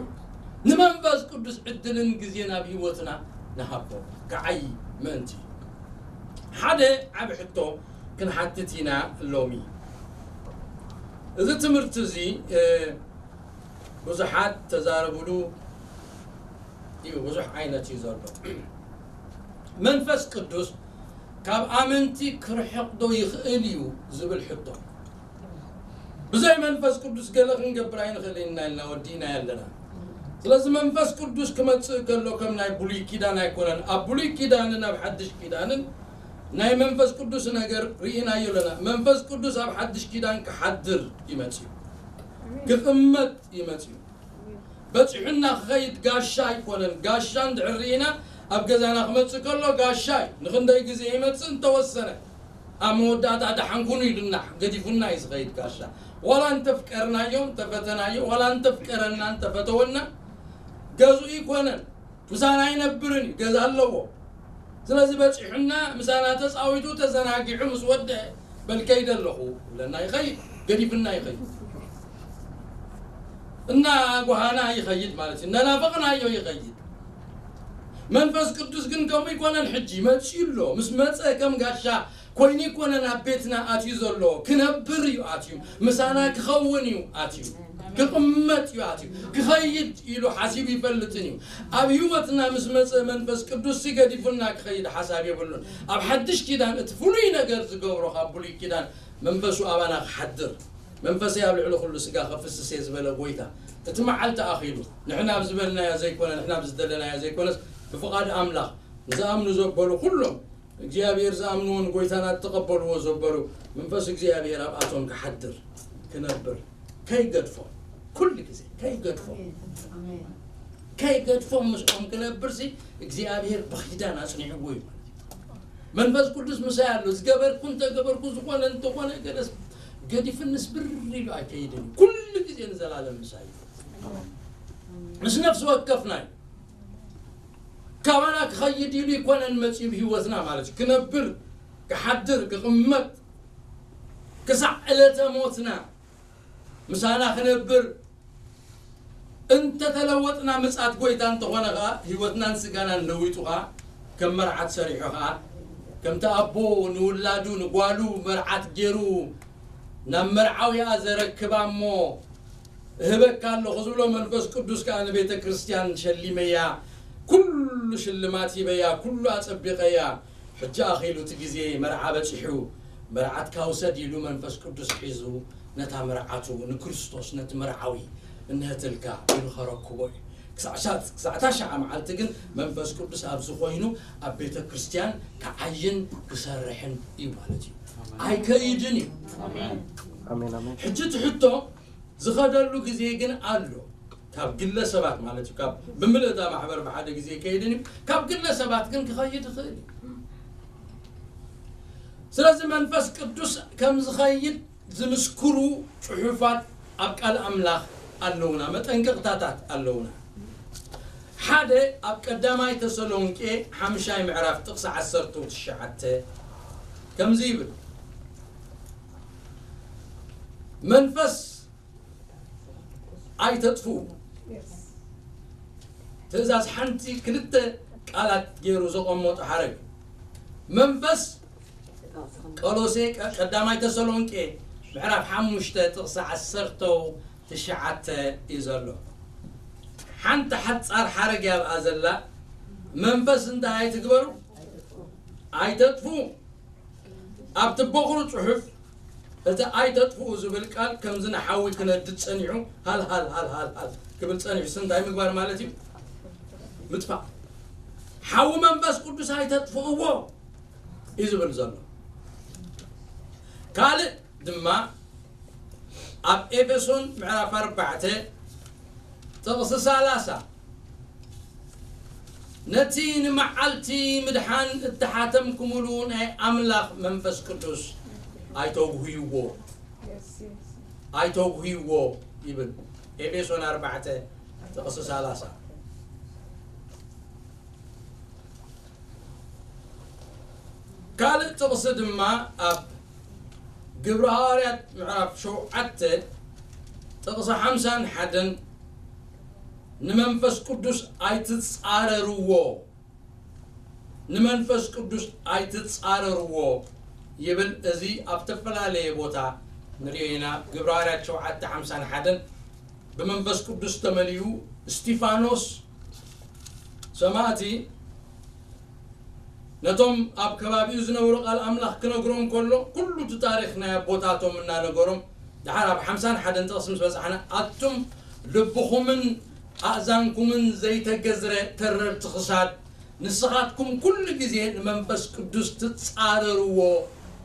ንመንፈስ ቅዱስ ዕድልን ግዜን ኣብ ህይወትና ንሃቦ። ክዓዪ ምእንቲ። ሓደ ዓቢ ሕቶ ክንሓትት ኢና ሎሚ። እዚ ትምህርቲ እዚ፣ እ፣ ብዙሓት ተዛረብሉ እዩ፣ ብዙሕ ዓይነት እዩ ዘሎ። መንፈስ ቅዱስ ካብ ኣመንቲ ክርሕቕ ዶ ይኽእል እዩ ዝብል ሕቶ። ብዘይ መንፈስ ቅዱስ ገለ ክንገብር ኣይንኽእልን ኢና ኢልና ወዲእና ኣለና። ስለዚ መንፈስ ቅዱስ ክመጽእ ከሎ ከም ናይ ብሉይ ኪዳን ኣይኮነን። ኣብ ብሉይ ኪዳንን ኣብ ሓድሽ ኪዳንን ናይ መንፈስ ቅዱስ ነገር ርኢናዮ ኣለና። መንፈስ ቅዱስ ኣብ ሓድሽ ኪዳን ክሓድር ይመጽእ እዩ። ክቕመጥ ይመጽእ እዩ። በጺሑና ክኸይድ ጋሻ ኣይኮነን። ጋሻ እንድሕር ርኢና ኣብ ገዛና ክመጽእ ከሎ ጋሻ እዩ። ንኽንደይ ግዜ ይመጽእ እንተወሰነ። ኣብ መወዳእታ ደሓን ኩኑ ኢሉና ገዲፉና እዩ ዝኸይድ ጋሻ። ዋላ እንተፍቀርናዮ እንተፈተናዮ፣ ዋላ እንተፍቀረና እንተፈተወና፣ ገዝኡ ይኮነን፣ ምሳና ኣይነብርን እዩ፣ ገዛ ኣለዎ። ስለዚ በፂሑና፣ ምሳና ተፃዊቱ ተዘናጊዑ ምስ ወደአ፣ በል ከይደ ኣለኹ ይብለና ይኸይድ፣ ገዲፍና ይኸይድ። እና ጓሃና ይኸይድ ማለት እዩ፣ እናናፈቕናዮ ይኸይድ። መንፈስ ቅዱስ ግን ከምኡ ይኮነን። ሕጂ መፂኡ ኣሎ። ምስ መፀ ከም ጋሻ ኮይኑ ይኮነን ኣብ ቤትና ኣትዩ ዘሎ፣ ክነብር እዩ ኣትዩ፣ ምሳና ክኸውን እዩ ኣትዩ፣ ክቕመጥ እዩ ኣትዩ፣ ክኸይድ ኢሉ ሓሲቡ ይፈልጥን እዩ። ኣብ ህይወትና ምስ መፀ መንፈስ ቅዱስ ገዲፉና ክኸይድ ሓሳብ የብሉን። ኣብ ሓድሽ ኪዳን እቲ ፍሉይ ነገር ዝገብሮ ካብ ብሉይ ኪዳን መንፈሱ ኣባና ክሓድር፣ መንፈሰይ ኣብ ልዕሊ ኩሉ ስጋ ከፍስስ እየ ዝበለ ጎይታ፣ እቲ መዓልቲ ኣኺሉ፣ ንሕና ኣብ ዝበልናዮ ዘይኮነ፣ ንሕና ኣብ ዝደለናዮ ዘይኮነስ፣ ብፍቓድ ኣምላኽ ንዝኣምኑ ዘበሉ ኩሎም፣ እግዚኣብሔር ዝኣምንዎን ጎይታና እተቐበልዎ ዘበሉ፣ መንፈስ እግዚኣብሔር ኣብኣቶም ክሓድር፣ ክነብር፣ ከይገድፎም፣ ኩሉ ግዜ ከይገድፎም፣ ከይገድፎም ምስኦም ክነብርሲ እግዚኣብሔር ብኪዳን ኣጽኒዕዎ እዩ ማለት እዩ። መንፈስ ቅዱስ ምሳይ ኣሎ፣ ዝገበርኩ እንተገበርኩ፣ ዝኾነ እንተኾነ፣ ገለስ ገዲፍኒ ስብር ኢሉ ኣይከይድን እዩ። ኩሉ ግዜ ንዘላለም ምሳይ እዩ። ምስ ነፍሲ ወከፍና እዩ። ካባና ክኸይድ ኢሉ ይኮነን መጺኡ ብህይወትና ማለት እዩ። ክነብር፣ ክሓድር፣ ክቕመጥ፣ ክሳዕ ዕለተ ሞትና ምሳና ክነብር፣ እንተተለወጥና ምጽኣት ጎይታ እንተኾነ ኸኣ፣ ህይወትናን ስጋናን ለዊጡ ኸኣ፣ ከም መርዓት ሰሪሑ ኸኣ፣ ከምቲ ኣቦ ንውላዱ፣ ንጓሉ መርዓት ገይሩ ናብ መርዓውያ ዘረክባ እሞ፣ እህበካ ኣለኹ ዝብሎ መንፈስ ቅዱስ ከኣ ንቤተ ክርስቲያን ሸሊመያ፣ ኩሉ ሽልማት ሂበያ፣ ኩሉ ኣጸቢቐያ። ሕጂ ኣኺሉ እቲ ግዜ መርዓ በጺሑ፣ መርዓትካ ውሰድ ኢሉ መንፈስ ቅዱስ ሒዙ ነታ መርዓቱ ንክርስቶስ ነቲ መርዓዊ እንሀትልካ ኢሉ ኸረክቦ እዩ። ክሳዕ ሻ-፣ ክሳዕ እታ ሸዓ መዓልቲ ግን መንፈስ ቅዱስ ኣብዚ ኾይኑ ኣብ ቤተ ክርስቲያን ክዓይን ክሰርሕን እዩ ማለት እዩ። ኣይከይድን እዩ። ኣሜን ኣሜን። ሕጂ እቲ ሕቶ ዝኸደሉ ግዜ ግን ኣሎ። ካብ ግለሰባት ማለት እዩ፣ ካብ ብምልእታ ማሕበር ብሓደ ግዜ ከይድን እዩ፣ ካብ ግለሰባት ግን ክኸይድ ይኽእል እዩ። ስለዚ መንፈስ ቅዱስ ከም ዝኸይድ ዝምስክሩ ጽሑፋት ኣብ ቃል ኣምላኽ ኣለውና፣ መጠንቀቕታታት ኣለውና። ሓደ ኣብ ቀዳማይ ተሰሎንቄ ሓምሻይ ምዕራፍ ጥቕሲ ዓሰርተ ትሽዓተ ከምዚ ይብል፣ መንፈስ ኣይተጥፍኡ። ትእዛዝ ሓንቲ ክልተ ቃላት ገይሩ ዘቐመጦ ሓረግ መንፈስ ቆሎሴ ቀ-፣ ቀዳማይ ተሰሎንቄ ምዕራፍ ሓሙሽተ ጥቕሲ ዓሰርተ ትሽዓተ እዩ ዘሎ። ሓንቲ ሓጻር ሓረግ እያ ኣብኣ ዘላ። መንፈስ እንታይ ኣይትግበሩ? ኣይተጥፉ። ኣብቲ በኹሩ ጽሑፍ እቲ ኣይተጥፍኡ ዝብል ቃል ከምዚ ንሓዊ ክነድድ ጸኒሑ፣ ሃል ሃል ሃል ሃል ሃል ክብል ጸኒሑ፣ እንታይ ምግባር ማለት እዩ? ምጥፋእ። ሓዊ መንፈስ ቅዱስ ኣይተጥፍእዎ እዩ ዝብል ዘሎ። ካልእ ድማ ኣብ ኤፌሶን ምዕራፍ ኣርባዕተ ጥቕሲ ሰላሳ፣ ነቲ ንመዓልቲ ምድሓን እተሓተምኩምሉ ናይ ኣምላኽ መንፈስ ቅዱስ ኣይተጉህይዎ፣ ኣይተጉህይዎ ይብል። ኤፌሶን ኣርባዕተ ጥቕሲ ሰላሳ። ካልእ ጥቕሲ ድማ ኣብ ግብሪ ሃዋርያት ምዕራፍ ሸውዓተ ጥቕሲ ሓምሳን ሓደን፣ ንመንፈስ ቅዱስ ኣይትጻረርዎ፣ ንመንፈስ ቅዱስ ኣይትጻረርዎ ይብል። እዚ ኣብ ዝተፈላለየ ቦታ ንሪኦ ኢና። ግብሪ ሃዋርያት ሸውዓተ ሓምሳን ሓደን፣ ብመንፈስ ቅዱስ ተመሊኡ እስቲፋኖስ ሰማእቲ ነቶም ኣብ ከባቢኡ ዝነበሩ ቃል ኣምላኽ ክነግሮም ከሎ፣ ኩሉ እቲ ታሪኽ ናይ ኣቦታቶም እናነገሮም፣ ደሓር ኣብ ሓምሳን ሓደን ጥቕሲ ምስ በጻሕና፣ ኣቱም ልብኹምን ኣእዛንኩምን ዘይተገዝረ ተረርቲ ክሳድ፣ ንስኻትኩም ኩሉ ግዜ ንመንፈስ ቅዱስ ትጻረርዎ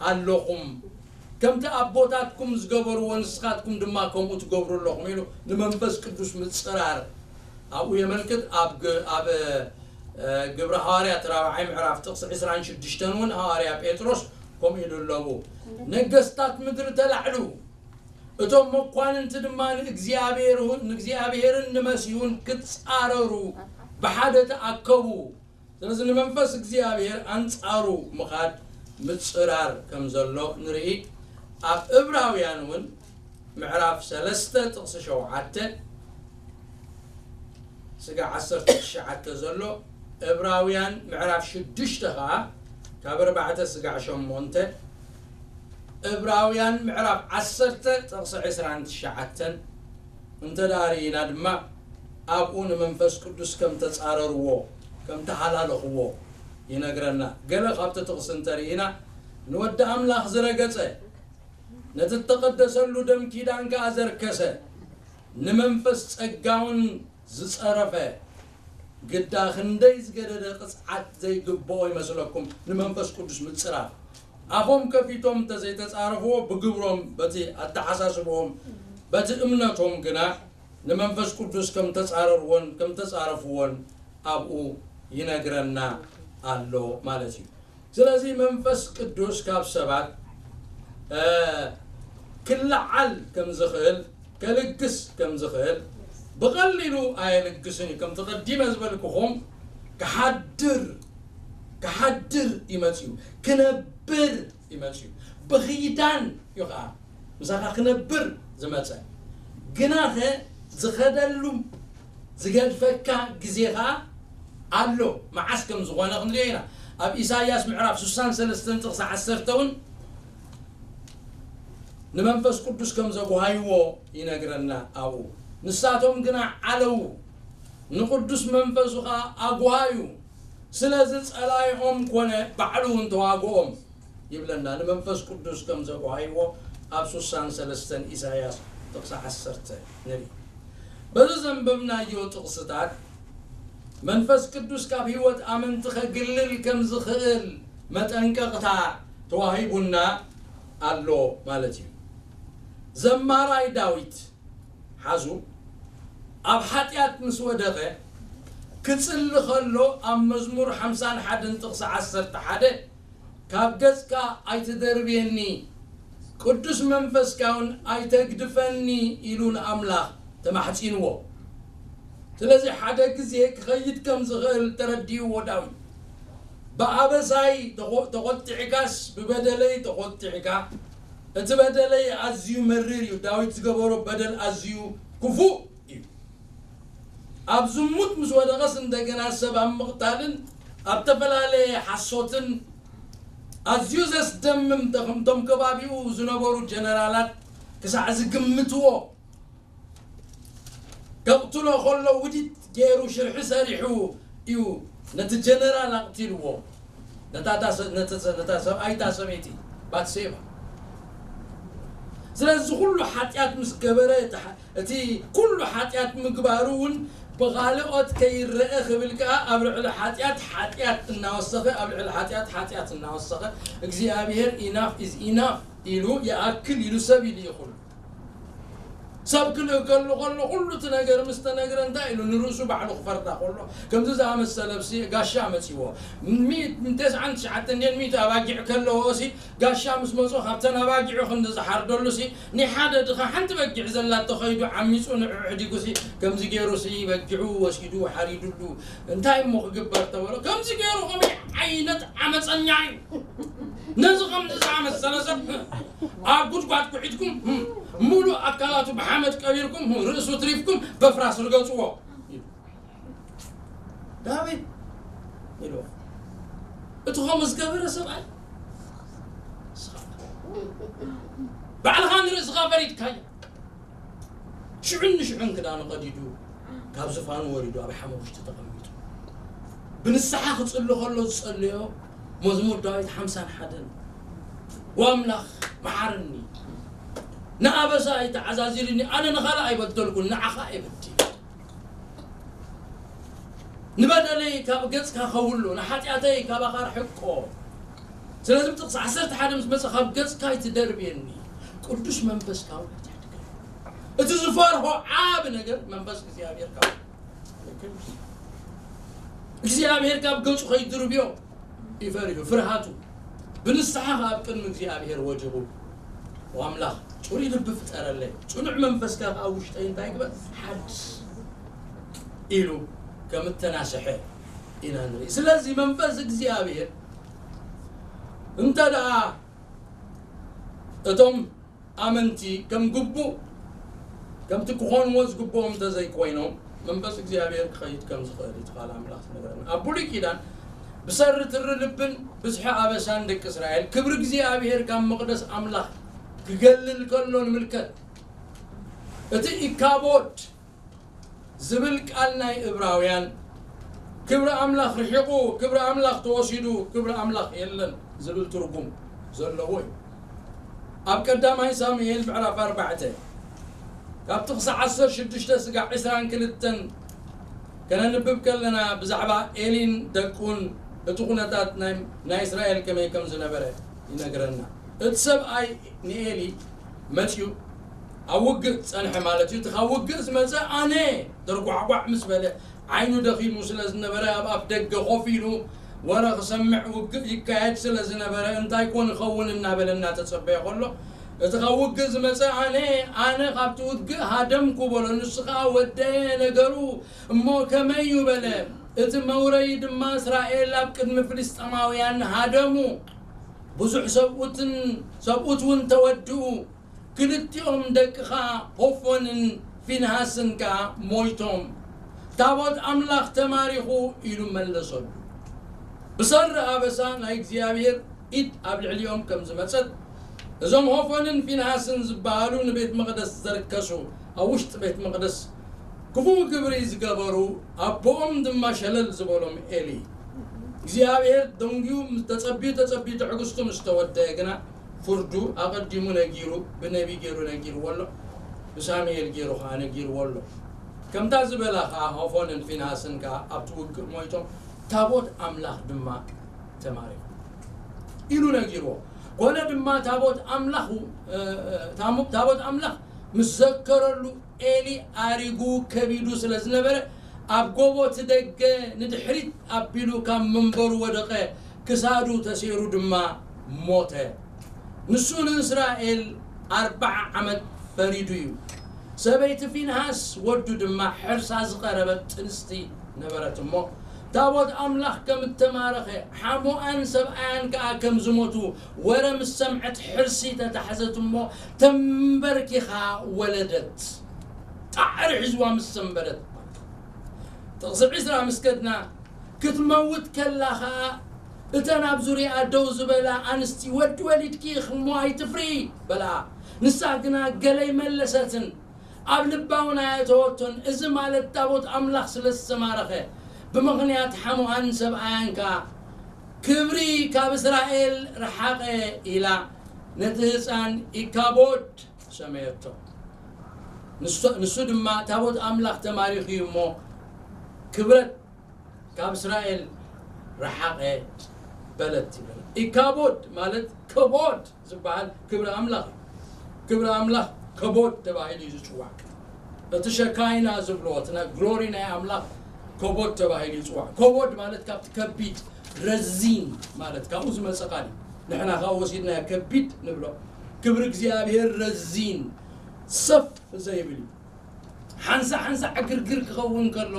ኣለኹም። ከምቲ ኣቦታትኩም ዝገበርዎ ንስኻትኩም ድማ ከምኡ ትገብሩ ኣለኹም ኢሉ ንመንፈስ ቅዱስ ምጽራር ኣብኡ የመልክት። ኣብ ግ-፣ ኣብ፣ እ፣ ግብሪ ሃዋርያት ራብዓይ ምዕራፍ ጥቕሲ ዕስራን ሽዱሽተን እውን ሃዋርያ ጴጥሮስ ከምኡ ኢሉ ኣለዉ። ነገስታት ምድሪ ተላዕሉ፣ እቶም መኳንንቲ ድማ ንእግዚኣብሔር እውን፣ ንእግዚኣብሔርን ንመሲሁን ክጻረሩ ብሓደ ተኣከቡ። ስለዚ ንመንፈስ እግዚኣብሔር ኣንጻሩ ምኻድ ምጽራር ከም ዘሎ ንርኢ። ኣብ ዕብራውያን እውን ምዕራፍ ሰለስተ ጥቕሲ ሸውዓተ ስጋዕ ዓሰርተ ትሽዓተ ዘሎ፣ ዕብራውያን ምዕራፍ ሽዱሽተ ኸዓ ካብ ኣርባዕተ ስጋዕ ሸሞንተ፣ ዕብራውያን ምዕራፍ ዓሰርተ ጥቕሲ ዕስራን ትሽዓተን እንተ ደኣ ርኢና ድማ ኣብኡ ንመንፈስ ቅዱስ ከም ተጻረርዎ፣ ከም ተሃላለኽዎ ይነግረና። ገለ ካብቲ ጥቕሲ እንተ ርኢና፣ ንወዲ ኣምላኽ ዝረገጸ፣ ነቲ እተቐደሰሉ ደም ኪዳን ከኣ ዘርከሰ፣ ንመንፈስ ጸጋውን ዝጸረፈ፣ ግዳ ክንደይ ዝገደደ ቅጽዓት ዘይግብኦ ይመስለኩም ንመንፈስ ቅዱስ ምጽራር። ኣፎም ከፊቶም እንተ ዘይተጻረፍዎ፣ ብግብሮም፣ በቲ ኣተሓሳስብኦም፣ በቲ እምነቶም ግና ንመንፈስ ቅዱስ ከም ተጻረርዎን ከም ተጻረፍዎን ኣብኡ ይነግረና ኣሎ ማለት እዩ። ስለዚ መንፈስ ቅዱስ ካብ ሰባት፣ እ፣ ክለዓል ከም ዝኽእል፣ ከልግስ ከም ዝኽእል፣ ብቐሊሉ ኣየልግስን እዩ። ከምቲ ቀዲመ ዝበልኩኹም፣ ክሓድር፣ ክሓድር እዩ መጺኡ፣ ክነብር እዩ መጺኡ። ብኺዳን እዩ ኸዓ ምሳኻ ክነብር ዝመጸ። ግናኸ ዝኸደሉ ዝገድፈካ ግዜ ኸዓ ኣሎ። መዓስ ከም ዝኾነ ክንሪኦ ኢና። ኣብ ኢሳይያስ ምዕራፍ ስሳን ሰለስተን ጥቕሲ ዓሰርተ እውን ንመንፈስ ቅዱስ ከም ዘጉሃይዎ ይነግረና ኣብኡ። ንሳቶም ግና ዓለዉ፣ ንቅዱስ መንፈሱ ኸዓ ኣጉሃዩ። ስለዚ ጸላኢኦም ኮነ፣ ባዕሉ እውን ተዋግኦም ይብለና። ንመንፈስ ቅዱስ ከም ዘጉሃይዎ ኣብ ስሳን ሰለስተን ኢሳይያስ ጥቕሲ ዓሰርተ ንርኢ። በዚ ዘንበብናዮ ጥቕስታት መንፈስ ቅዱስ ካብ ህይወት ኣመንቲ ከግልል ከም ዝኽእል መጠንቀቕታ ተዋሂቡና ኣሎ ማለት እዩ። ዘማራይ ዳዊት ሓዙ ኣብ ሓጢኣት ምስ ወደቐ ክጽሊ ከሎ ኣብ መዝሙር ሓምሳን ሓደን ጥቕሲ ዓሰርተ ሓደ ካብ ገጽካ ኣይትደርብየኒ፣ ቅዱስ መንፈስካ እውን ኣይተግድፈኒ ኢሉ ንኣምላኽ ተማሕጺንዎ። ስለዚ ሓደ ግዜ ክኸይድ ከም ዝኽእል ተረዲእዎ ዳዊት። ብኣበሳይ ተቖ-፣ ተቖጢዕካስ ብበደለይ ተቖጢዕካ፣ እቲ በደለይ ኣዝዩ መሪር እዩ። ዳዊት ዝገበሮ በደል ኣዝዩ ክፉእ እዩ። ኣብ ዝሙት ምስ ወደቐስ እንደገና ሰብ ኣብ ምቕታልን ኣብ ተፈላለየ ሓሶትን ኣዝዩ ዘስደምም ተኽምቶም ከባቢኡ ዝነበሩ ጀነራላት ክሳዕ ዝግምትዎ ከቕትሎ ከሎ ውዲት ገይሩ ሽርሒ ሰሪሑ እዩ ነቲ ጀነራል ኣቕቲልዎ። ነታ፣ ነታ ሰብኣይታ ሰበይቲ ባትሴባ። ስለዚ ኩሉ ሓጢኣት ምስ ገበረ እቲ እቲ ኩሉ ሓጢኣት ምግባሩ እውን ብኻልኦት ከይረአ ክብል ከኣ ኣብ ልዕሊ ሓጢኣት ሓጢኣት እናወሰኸ፣ ኣብ ልዕሊ ሓጢኣት ሓጢኣት እናወሰኸ፣ እግዚኣብሔር ኢናፍ ኢዝ ኢናፍ ኢሉ ይኣክል ኢሉ ሰብ ኢሉ ይኹሉ። ሰብ ክልእከሉ ከሎ ኩሉ እቲ ነገር ምስ ተነግረ እንታይ ኢሉ ንርእሱ ባዕሉ ክፈርዳ ከሎ ከምዚ ዝኣመሰለ ብሲ ጋሻ መጺዎ። ሚ-፣ ተስዓን ትሽዓተን ድየን ሚእቲ ኣባጊዕ ከለዎ ሲ ጋሻ ምስ መጾ ካብተን ኣባጊዑ ክንዲ ዝሓርደሉ ሲ ንሓደ ድኻ ሓንቲ በጊዕ ዘላቶ ኸይዱ ዓሚጹ ንዑ ሕዲጉ ሲ ከምዚ ገይሩ ሲ በጊዑ ወሲዱ ሓሪዱሉ እንታይ እሞ ክግበር ተበሎ ከምዚ ገይሩ ከመይ ዓይነት ዓመጸኛ እዩ። ነዚ ከምዚ ዝኣመሰለ ሰብ ኣብ ጉድጓድ ኩዒትኩም፣ ሙሉእ ኣካላቱ ብሓመድ ቀቢርኩም፣ ርእሱ ትሪፍኩም በፍራስ ርገጽዎ። ዳዊት ኢልዎ። እቲ ከምኡ ዝገበረ ሰብኣይ፣ ባዕልኻ ንርእስኻ ፈሪድካዮ። ሽዑን ንሽዑን ክዳኑ ቀዲዱ፣ ካብ ዝፋኑ ወሪዱ ኣብ ሓመድ ውሽጢ ተቐሚጡ። ብንስሓ ክጽሊ ከሎ ዝጸለዮ መዝሙር ዳዊት ሓምሳን ሓደን፣ "ወኣምላኽ መሓረኒ፣ ንኣበሳ ኣይተዓዛዚርኒ፣ ኣነ ንኻልእ ኣይበደልኩን፣ ንዓኻ እየ በዲለ። ንበደለይ ካብ ገጽካ ከውሎ፣ ንሓጢኣተይ ካባኻ ርሕቆ። ስለዚ ጥቕሲ ዓሰርተ ሓደ ምስ መጸ፣ ካብ ገጽካ ኣይትደርብየኒ፣ ቅዱስ መንፈስካ እውን ኣይትሕድገኒ." እቲ ዝፈርሆ ዓቢ ነገር መንፈስ እግዚኣብሔር ካብ እግዚኣብሔር ካብ ገጹ ከይድርብዮ ይፈርሁ፣ ፍርሃቱ። ብንስሓ ከኣ ኣብ ቅድሚ እግዚኣብሔር ወዲቑ፣ "ኦ ኣምላኽ፣ ጽሩይ ልቢ ፍጠረለይ፣ ጽኑዕ መንፈስካ ከኣ ኣብ ውሽጠይ እንታይ ግበር? ሓድስ" ኢሉ ከም እተናስሐ ኢና ንርኢ። ስለዚ መንፈስ እግዚኣብሔር እንተ ደኣ እቶም ኣመንቲ ከም ግቡእ፣ ከምቲ ክኾንዎ ዝግብኦም እንተዘይኮይኖም፣ መንፈስ እግዚኣብሔር ክኸይድ ከም ዝኽእል እዩ እቲ ቃል ኣምላኽ ዝነግረና። ኣብ ብሉይ ኪዳን ብሰሪ ትሪ ልብን ብዝሒ ኣበሳን ደቂ እስራኤል ክብሪ እግዚኣብሔር ካብ መቕደስ ኣምላኽ ክገልል ከሎ ንምልከት። እቲ ኢካቦድ ዝብል ቃል ናይ እብራውያን፣ ክብሪ ኣምላኽ ርሒቑ፣ ክብሪ ኣምላኽ ተወሲዱ፣ ክብሪ ኣምላኽ የለን ዝብል ትርጉም ዘለዎ እዩ። ኣብ ቀዳማይ ሳሙኤል ምዕራፍ ኣርባዕተ፣ ካብቲ ክሳዕ ዓሰርተ ሽዱሽተ ስጋዕ ዕስራን ክልተን ከነንብብ ከለና፣ ብዛዕባ ኤሊን ደቁን እቲ ኩነታት ናይ፣ ናይ እስራኤል ከመይ ከም ዝነበረ ይነግረና። እቲ ሰብኣይ ንኤሊ መጺኡ ኣብ ውግእ ጸንሐ ማለት እዩ። እቲ ካብ ውግእ ዝመጸ ኣነ ደርጓዕጓዕ ምስ በለ፣ ዓይኑ ደኺሙ ስለ ዝነበረ፣ ኣብ ኣፍ ደገ ኮፍ ኢሉ ወረ ክሰምዕ፣ ውግእ ይካየድ ስለ ዝነበረ፣ እንታይ ኮን ይኸውን እናበለ እናተጸበየ ከሎ፣ እቲ ካብ ውግእ ዝመጸ ኣነ፣ ኣነ ካብቲ ውግእ ሃደምኩ በሎ። ንሱ ኸኣ፣ "ወደየ፣ ነገሩ እሞ ከመይ እዩ?" በለ። እቲ መውረይ ድማ፣ "እስራኤል ኣብ ቅድሚ ፍልስጤማውያን ሃደሙ፣ ብዙሕ ሰብኡትን፣ ሰብኡት እውን ተወድኡ፣ ክልቲኦም ደቅኻ ሆፎንን ፊንሃስን ከኣ ሞይቶም፣ ታቦት ኣምላኽ ተማሪኹ" ኢሉ መለሰሉ። ብሰሪ ኣበሳ ናይ እግዚኣብሔር ኢድ ኣብ ልዕሊኦም ከም ዝመጸት፣ እዞም ሆፎንን ፊንሃስን ዝበሃሉ ንቤት መቕደስ ዘርከሱ፣ ኣብ ውሽጢ ቤት መቕደስ ክፉእ ግብሪ ዝገበሩ፣ ኣቦኦም ድማ ሸለል ዝበሎም ኤሊ፣ እግዚኣብሔር ደንጉዩ፣ ተጸቢዩ፣ ተጸቢዩ፣ ትዕግስቱ ምስ ተወደአ ግና፣ ፍርዱ ኣቐዲሙ ነጊሩ፣ ብነቢ ገይሩ ነጊርዎ ኣሎ፣ ብሳሙኤል ገይሩ ኸዓ ነጊርዎ ኣሎ። ከምታ ዝበላ ኸዓ ሆፎንን ፊንሃስን ከኣ ኣብቲ ውግእ ሞይቶም፣ ታቦት ኣምላኽ ድማ ተማሪኹ ኢሉ ነጊርዎ። ኮነ ድማ ታቦት ኣምላኹ፣ እ፣ እ፣ ታሞ-፣ ታቦት ኣምላኽ ምስ ዘከረሉ ኤሊ ኣሪጉ ከቢዱ ስለ ዝነበረ፣ ኣብ ጎቦ እቲ ደገ ንድሕሪት ኣቢሉ ካብ መንበሩ ወደቐ፣ ክሳዱ ተሴሩ ድማ ሞተ። ንሱ ንእስራኤል ኣርብዓ ዓመት ፈሪዱ እዩ። ሰበይቲ ፊንሃስ ወዱ ድማ ሕርሳ ዝቐረበት ጥንስቲ ነበረት እሞ፣ ታቦት ኣምላኽ ከም እተማረኸ፣ ሓሞኣን ሰብኣያን ከኣ ከም ዝሞቱ ወረ ምስ ሰምዐት፣ ሕርሲ ተታሕዘት እሞ፣ ተንበርኪኻ ወለደት። ጻዕሪ ሒዝዋ ምስ ሰንበደት፣ ጥቕሲ ዕስራ ምስ ከድና፣ ክትመውት ከላ ኸኣ፣ እተን ኣብ ዙርያኣ ደው ዝበላ ኣንስቲ፣ "ወዲ ወሊድኪ እሞ ኣይትፍሪ" በልኣ። ንሳ ግና ገለ ኣይመለሰትን፣ ኣብ ልባ እውን ኣየእተወቶን። እዚ ማለት ታቦት ኣምላኽ ስለ ዝተማረኸ፣ ብምኽንያት ሓሙኣን ሰብኣያን ከኣ፣ "ክብሪ ካብ እስራኤል ረሓቐ" ኢላ ነቲ ህጻን ኢካቦድ ሰመየቶ። ንሱ፣ ንሱ ድማ ታቦት ኣምላኽ ተማሪኹ እዩ እሞ፣ ክብረት ካብ እስራኤል ረሓቐ በለት ይብል። ኢካቦድ ማለት ከቦድ ዝበሃል ክብሪ ኣምላኽ እዩ። ክብሪ ኣምላኽ ከቦድ ተባሂሉ እዩ ዝጽዋዕ። እቲ ሸካይና ዝብልዎ፣ እቲ ናይ ግሎሪ ናይ ኣምላኽ ከቦድ ተባሂሉ ይጽዋዕ። ከቦድ ማለት ካብቲ ከቢድ፣ ረዚን ማለት ካብኡ ዝመጸ ቃል እዩ። ንሕና ካብኡ ወሲድናዮ ከቢድ ንብሎ። ክብሪ እግዚኣብሔር ረዚን፣ ሰፍ ዘይብል እዩ። ሓንሳ ሓንሳ ዕግርግር ክኸውን ከሎ፣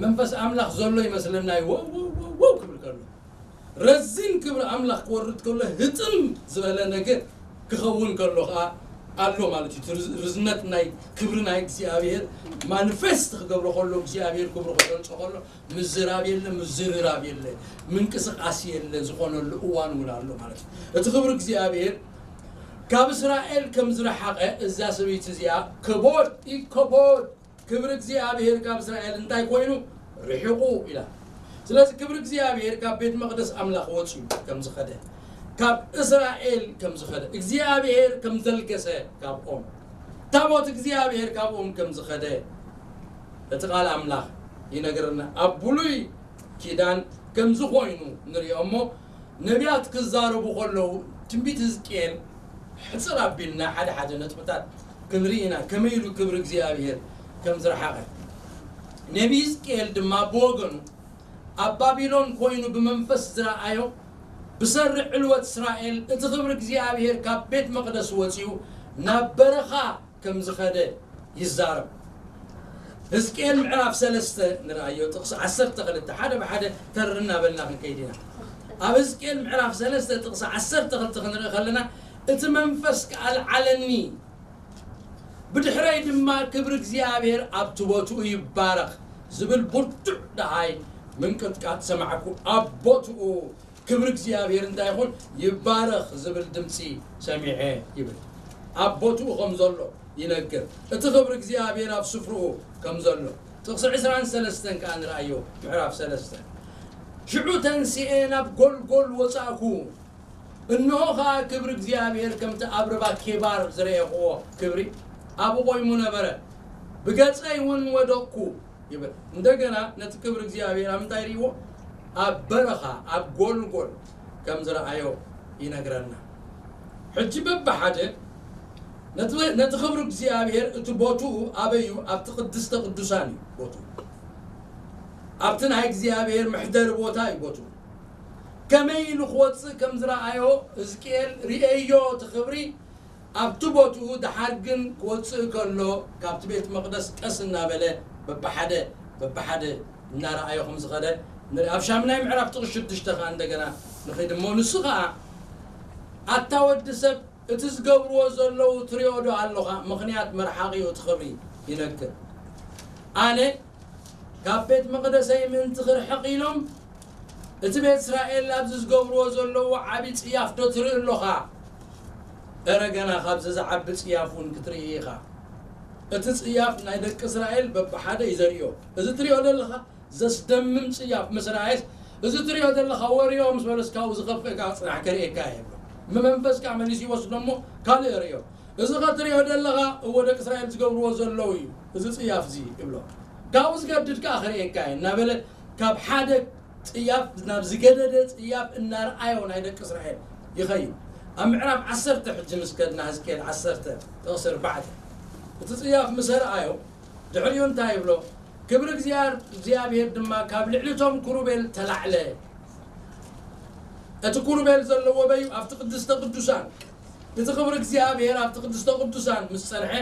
መንፈስ ኣምላኽ ዘሎ ይመስለና እዩ። ወው፣ ወው፣ ወው፣ ወው ክብል ከሎ፣ ረዚን ክብሪ ኣምላኽ ክወርድ ከሎ፣ ህጥም ዝበለ ነገር ክኸውን ከሎ ኸዓ ኣሎ ማለት እዩ። እቲ ርዝ-፣ ርዝነት ናይ ክብሪ ናይ እግዚኣብሔር ማኒፌስት ክገብሮ ከሎ፣ እግዚኣብሔር ክብሩ ክገልጾ ከሎ፣ ምዝራብ የለ፣ ምዝርራብ የለ፣ ምንቅስቃስ የለ፣ ዝኾነሉ እዋን እውን ኣሎ ማለት እዩ። እቲ ክብሪ እግዚኣብሔር ካብ እስራኤል ከም ዝረሓቐ እዛ ሰበይቲ እዚኣ፣ ከቦድ፣ ኢከቦድ፣ ክብሪ እግዚኣብሔር ካብ እስራኤል እንታይ ኮይኑ? ርሒቑ ኢላ። ስለዚ ክብሪ እግዚኣብሔር ካብ ቤት መቕደስ ኣምላኽ ወጺኡ ከም ዝኸደ፣ ካብ እስራኤል ከም ዝኸደ፣ እግዚኣብሔር ከም ዘልገሰ ካብኦም፣ ታቦት እግዚኣብሔር ካብኦም ከም ዝኸደ እቲ ቃል ኣምላኽ ይነግረና። ኣብ ብሉይ ኪዳን ከምዚ ኮይኑ ንሪኦ እሞ፣ ነቢያት ክዛረቡ ከለዉ፣ ትንቢት ህዝቅኤል ሕጽር ኣቢልና ሓደ ሓደ ነጥብታት ክንርኢ ኢና፣ ከመይ ኢሉ ክብሪ እግዚኣብሔር ከም ዝረሓቐ። ነቢ ህዝቅኤል ድማ ብወገኑ፣ ኣብ ባቢሎን ኮይኑ ብመንፈስ ዝረኣዮ ብሰሪ ዕልወት እስራኤል እቲ ክብሪ እግዚኣብሔር ካብ ቤት መቕደስ ወጺኡ ናብ በረኻ ከም ዝኸደ ይዛረብ። ሕዝቅኤል ምዕራፍ ሰለስተ ንርኣዮ፣ ጥቕሲ ዓሰርተ ክልተ፣ ሓደ ብሓደ ተር እናበልና ክንከይድ ኢና። ኣብ ሕዝቅኤል ምዕራፍ ሰለስተ ጥቕሲ ዓሰርተ ክልተ ክንርኢ ከለና፣ እቲ መንፈስ ከኣ ኣልዓለኒ፣ ብድሕረይ ድማ ክብሪ እግዚኣብሔር ኣብቲ ቦትኡ ይባረኽ ዝብል ብርቱዕ ደሃይ ምንቅጥቃጥ ሰማዕኩ። ኣብ ቦትኡ ክብሪ እግዚኣብሔር እንታይ ይኹን ይባረኽ ዝብል ድምፂ ሰሚዐ ይብል። ኣብ ቦትኡ ከም ዘሎ ይነግር። እቲ ክብሪ እግዚኣብሔር ኣብ ስፍርኡ ከም ዘሎ ጥቕሲ ዕስራን ሰለስተን ከኣ ንርኣዮ፣ ምዕራፍ ሰለስተ። ሽዑ ተንሲኤ ናብ ጎልጎል ወጻእኩ። እንሆ ኸኣ ክብሪ እግዚኣብሔር ከምቲ ኣብ ርባ ኬባር ዝረኤኽዎ ክብሪ ኣብኡ ቆይሙ ነበረ። ብገጸይ እውን ወደቕኩ ይብል። እንደገና ነቲ ክብሪ እግዚኣብሔር ኣብ ምንታይ ርእይዎ? ኣብ በረኻ፣ ኣብ ጎልጎል ከም ዝረኣዮ ይነግረና። ሕጂ በብሓደ ነቲ፣ ነቲ ክብሪ እግዚኣብሔር እቲ ቦትኡ ኣበይ እዩ? ኣብቲ ቅድስተ ቅዱሳን እዩ ቦትኡ። ኣብቲ ናይ እግዚኣብሔር መሕደሪ ቦታ እዩ ቦትኡ። ከመይ ኢሉ ክወጽእ ከም ዝረኣዮ ሕዝቅኤል ርእየዮ፣ እቲ ክብሪ ኣብቲ ቦትኡ። ደሓር ግን ክወጽእ ከሎ ካብቲ ቤት መቕደስ ቀስ እናበለ በብሓደ በብሓደ እናረኣዮ ከም ዝኸደ ንርኢ። ኣብ ሻምናይ ምዕራፍ ጥቕሲ ሽዱሽተ ከኣ እንደገና ንኸይድ እሞ፣ ንሱ ኸኣ ኣታ ወዲ ሰብ እቲ ዝገብርዎ ዘለዉ ትሪኦ ዶ ኣለኻ? ምኽንያት መርሓቒኡ እቲ ክብሪ ይነግር። ኣነ ካብ ቤት መቕደሰይ ምእንቲ ክርሕቕ ኢሎም እቲ ቤት እስራኤል ኣብዚ ዝገብርዎ ዘለዉ ዓቢ ጽያፍ ዶ ትርኢ ኣሎኻ? እረ ገና ካብዚ ዝዓቢ ጽያፍ እውን ክትርኢ ኢኻ። እቲ ጽያፍ ናይ ደቂ እስራኤል በብሓደ እዩ ዘርእዮ። እዚ ትሪኦ ዘለኻ ዘስደምም ጽያፍ ምስ ረኣየስ፣ እዚ ትሪኦ ዘለኻ ወርዮ ምስ በለስ ካብኡ ዝኸፍእ ከኣ ጽናሕ ከርእየካ እየ ይብሎ። ብመንፈስ ከኣ መሊሱ ይወስዶ እሞ ካልእ ርእዮ። እዚ ኸትሪኦ ዘለኻ እወ ደቂ እስራኤል ዝገብርዎ ዘለዉ እዩ እዚ ጽያፍ እዚ ይብሎ። ካብኡ ዝገድድ ከኣ ከርእየካ እየ እናበለ ካብ ሓደ ጽያፍ ናብ ዝገደደ ጽያፍ እናርኣዮ ናይ ደቂ እስራኤል ይኸይድ። ኣብ ምዕራፍ ዓሰርተ ሕጂ ምስ ከድና፣ ሕዝቅኤል ዓሰርተ ጥቕሲ ኣርባዕተ፣ እቲ ጽያፍ ምስ ኣርኣዮ ድሕሪኡ እንታይ ይብሎ? ክብሪ እግዚኣብሔር ድማ ካብ ልዕሊ እቶም ክሩቤል ተላዕለ። እቲ ክሩቤል ዘለዎ በዩ ኣብቲ ቅድስተ ቅዱሳን። እቲ ክብሪ እግዚኣብሔር ኣብቲ ቅድስተ ቅዱሳን ምስ ጸንሐ፣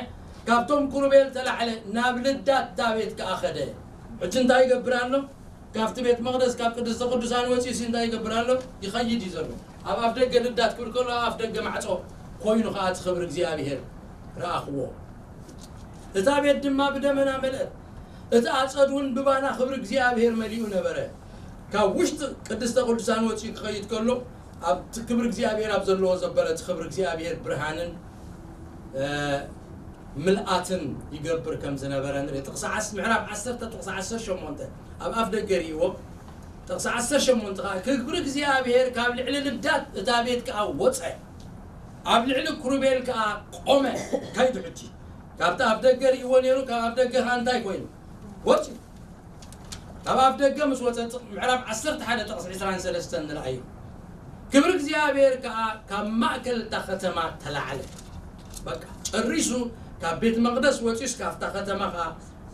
ካብቶም ክሩቤል ተላዕለ፣ ናብ ልዳት እታ ቤት ከኣ ኸደ። ሕጂ እንታይ ይገብር ኣሎ? ካብቲ ቤት መቕደስ፣ ካብ ቅድስተ ቅዱሳን ወጺኡሲ እንታይ ይገብር ኣሎ? ይኸይድ እዩ ዘሎ። ኣብ ኣፍ ደገ ልዳት ክብል ከሎ፣ ኣብ ኣፍ ደገ ማዕጾ ኮይኑ ከኣ እቲ ክብሪ እግዚኣብሔር ረኣኽዎ። እታ ቤት ድማ ብደመና መልአት። እቲ ኣጸድ እውን ብባና ክብሪ እግዚኣብሔር መሊኡ ነበረ። ካብ ውሽጢ ቅድስተ ቅዱሳን ወጺኡ ክኸይድ ከሎ፣ ኣብቲ ክብሪ እግዚኣብሔር ኣብ ዘለዎ ዘበለ እቲ ክብሪ እግዚኣብሔር ብርሃንን፣ እ፣ ምልኣትን ይገብር ከም ዝነበረ ንርኢ። ጥቕሲ ዓስ-፣ ምዕራፍ ዓሰርተ ጥቕሲ ዓሰርተ ሸሞንተ ኣብ ኣፍ ደገ ርእይዎ። ጥቕሲ ዓሰርተ ሸሞንተ ከኣ፣ ክብሪ እግዚኣብሔር ካብ ልዕሊ ልዳት እታ ቤት ከኣ ወጸ፣ ኣብ ልዕሊ ክሩቤል ከኣ ቆመ። ከይዱ ሕጂ ካብቲ ኣፍ ደገ ርእይዎ ነይሩ፣ ካብ ኣፍ ደገ ከኣ እንታይ ኮይኑ? ወጺኡ። ካብ ኣፍ ደገ ምስ ወጸ፣ ምዕራፍ ዓሰርተ ሓደ ጥቕሲ ዕስራን ሰለስተን ንርኣዮ። ክብሪ እግዚኣብሔር ከኣ ካብ ማእከል እታ ከተማ ተላዕለ። በቃ ጨሪሱ ካብ ቤት መቕደስ ወጺኡስ ካብታ ከተማ ከኣ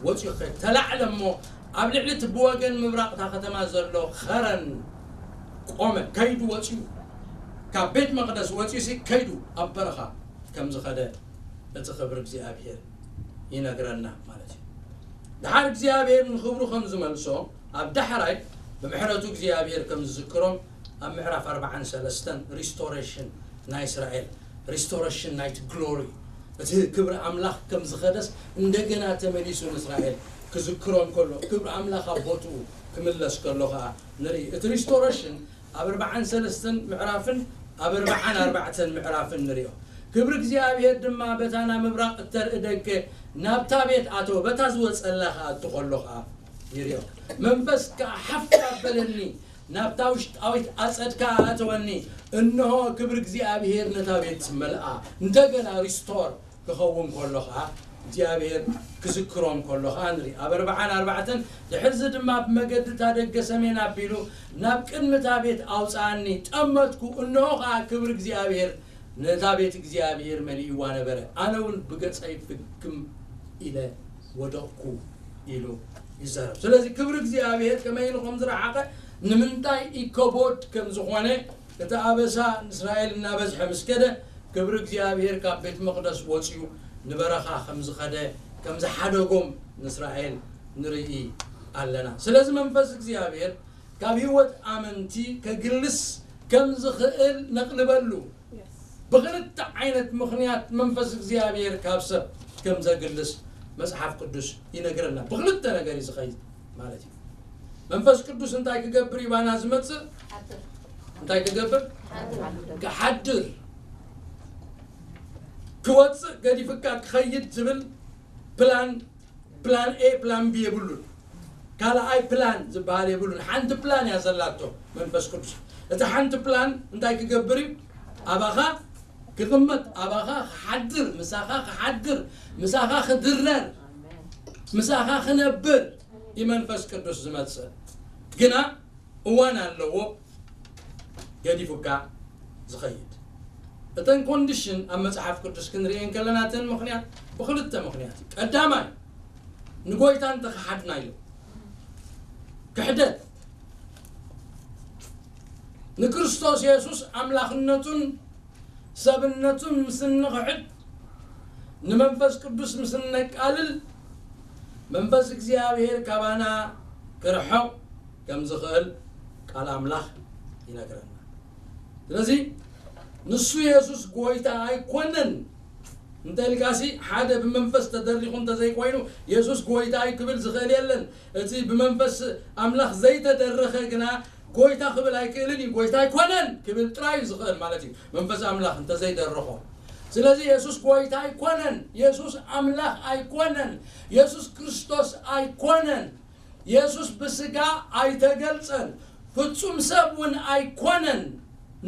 ወጺኡ ኸ-፣ ተላዕለ እሞ ኣብ ልዕሊ እቲ ብወገን ምብራቕ እታ ከተማ ዘሎ ኸረን ቆመ። ከይዱ ወጺኡ፣ ካብ ቤት መቕደስ ወጺኡሲ ከይዱ ኣብ በረኻ ከም ዝኸደ እቲ ክብሪ እግዚኣብሔር ይነግረና ማለት እዩ። ደሓር እግዚኣብሔር ንኽብሩ ከም ዝመልሶ፣ ኣብ ዳሕራይ ብምሕረቱ እግዚኣብሔር ከም ዝዝክሮም ኣብ ምዕራፍ ኣርባዓን ሰለስተን ሪስቶሬሽን ናይ እስራኤል፣ ሪስቶሬሽን ናይቲ ግሎሪ፣ እቲ ክብሪ ኣምላኽ ከም ዝኸደስ እንደገና ተመሊሱ ንእስራኤል ክዝክሮም ከሎ፣ ክብሪ ኣምላኽ ኣብ ቦትኡ ክምለስ ከሎ ኸኣ ንርኢ። እቲ ሪስቶሬሽን ኣብ ኣርባዓን ሰለስተን ምዕራፍን ኣብ ኣርባዓን ኣርባዕተን ምዕራፍን ንሪኦ። ክብሪ እግዚኣብሔር ድማ በታ ናብ ምብራቕ እተርኢ ደገ ናብታ ቤት ኣተወ፣ በታ ዝወጸላ ክኣቱ ከሎ ኸኣ ይሪኦ። መንፈስ ከኣ ሓፍ ኣበለኒ፣ ናብታ ውሽጣዊት ኣጸድ ከኣ ኣተወኒ። እንሆ ክብሪ እግዚኣብሔር ነታ ቤት መልኣ። እንደገና ሪስቶር ክኸውን ከሎ ኸኣ፣ እግዚኣብሔር ክዝክሮም ከሎ ኸኣ ንርኢ። ኣብ ኣርባዓን ኣርባዕተን፣ ድሕርዚ ድማ ብመገዲ እታ ደገ ሰሜን ኣቢሉ ናብ ቅድሚ እታ ቤት ኣውጽኣኒ፣ ጠመትኩ፣ እንሆ ኸኣ ክብሪ እግዚኣብሔር ነታ ቤት እግዚኣብሔር መሊእዋ ነበረ። ኣነ እውን ብገጸይ ፍግም ኢለ ወደቕኩ ኢሉ ይዛረብ። ስለዚ ክብሪ እግዚኣብሔር ከመይ ኢሉ ከም ዝረሓቐ፣ ንምንታይ ኢኮቦድ ከም ዝኾነ እቲ ኣበሳ ንእስራኤል እናበዝሐ ምስ ከደ፣ ክብሪ እግዚኣብሔር ካብ ቤት መቕደስ ወፂኡ ንበረኻ ከም ዝኸደ፣ ከም ዝሓደጎም ንእስራኤል ንርኢ ኣለና። ስለዚ መንፈስ እግዚኣብሔር ካብ ህይወት ኣመንቲ ከግልስ ከም ዝኽእል ነቕልበሉ። ብኽልተ ዓይነት ምኽንያት መንፈስ እግዚኣብሔር ካብ ሰብ ከም ዘግልስ መጽሓፍ ቅዱስ ይነግረና። ብኽልተ ነገር እዩ ዝኸይድ ማለት እዩ። መንፈስ ቅዱስ እንታይ ክገብር እዩ ባና ዝመጽእ? እንታይ ክገብር? ክሓድር። ክወጽእ፣ ገዲፍካ ክኸይድ ዝብል ፕላን፣ ፕላን ኤ፣ ፕላን ቢ የብሉን። ካልኣይ ፕላን ዝበሃል የብሉን። ሓንቲ ፕላን እያ ዘላቶ መንፈስ ቅዱስ። እቲ ሓንቲ ፕላን እንታይ ክገብር እዩ? ኣባኻ ክቕመጥ፣ ኣባኻ ክሓድር፣ ምሳኻ ክሓድር፣ ምሳኻ ክድረር፣ ምሳኻ ክነብር እዩ መንፈስ ቅዱስ ዝመጽእ። ግና እዋን ኣለዎ ገዲፉካ ዝኸይድ። እተን ኮንዲሽን ኣብ መጽሓፍ ቅዱስ ክንርእየን ከለና፣ እተን ምኽንያት ብኽልተ ምኽንያት እዩ። ቀዳማይ፣ ንጎይታ እንተኸሓድና ኢሉ፣ ክሕደት፣ ንክርስቶስ የሱስ ኣምላኽነቱን ሰብነቱን ምስ እንኽሕድ፣ ንመንፈስ ቅዱስ ምስ እነቃልል፣ መንፈስ እግዚኣብሔር ካባና ክርሕቕ ከም ዝኽእል ቃል ኣምላኽ ይነግረና። ስለዚ ንሱ የሱስ ጎይታ ኣይኮነን እንተ ኢልካሲ፣ ሓደ ብመንፈስ ተደሪኹ እንተዘይኮይኑ፣ የሱስ ጎይታ እዩ ክብል ዝኽእል የለን። እቲ ብመንፈስ ኣምላኽ ዘይተደረኸ ግና ጎይታ ክብል ኣይክእልን እዩ። ጎይታ ኣይኮነን ክብል ጥራይ እዩ ዝኽእል ማለት እዩ፣ መንፈስ ኣምላኽ እንተዘይደረኾ። ስለዚ የሱስ ጎይታ ኣይኮነን፣ የሱስ ኣምላኽ ኣይኮነን፣ የሱስ ክርስቶስ ኣይኮነን። የሱስ ብስጋ ኣይተገልጸን፣ ፍጹም ሰብ እውን ኣይኮነን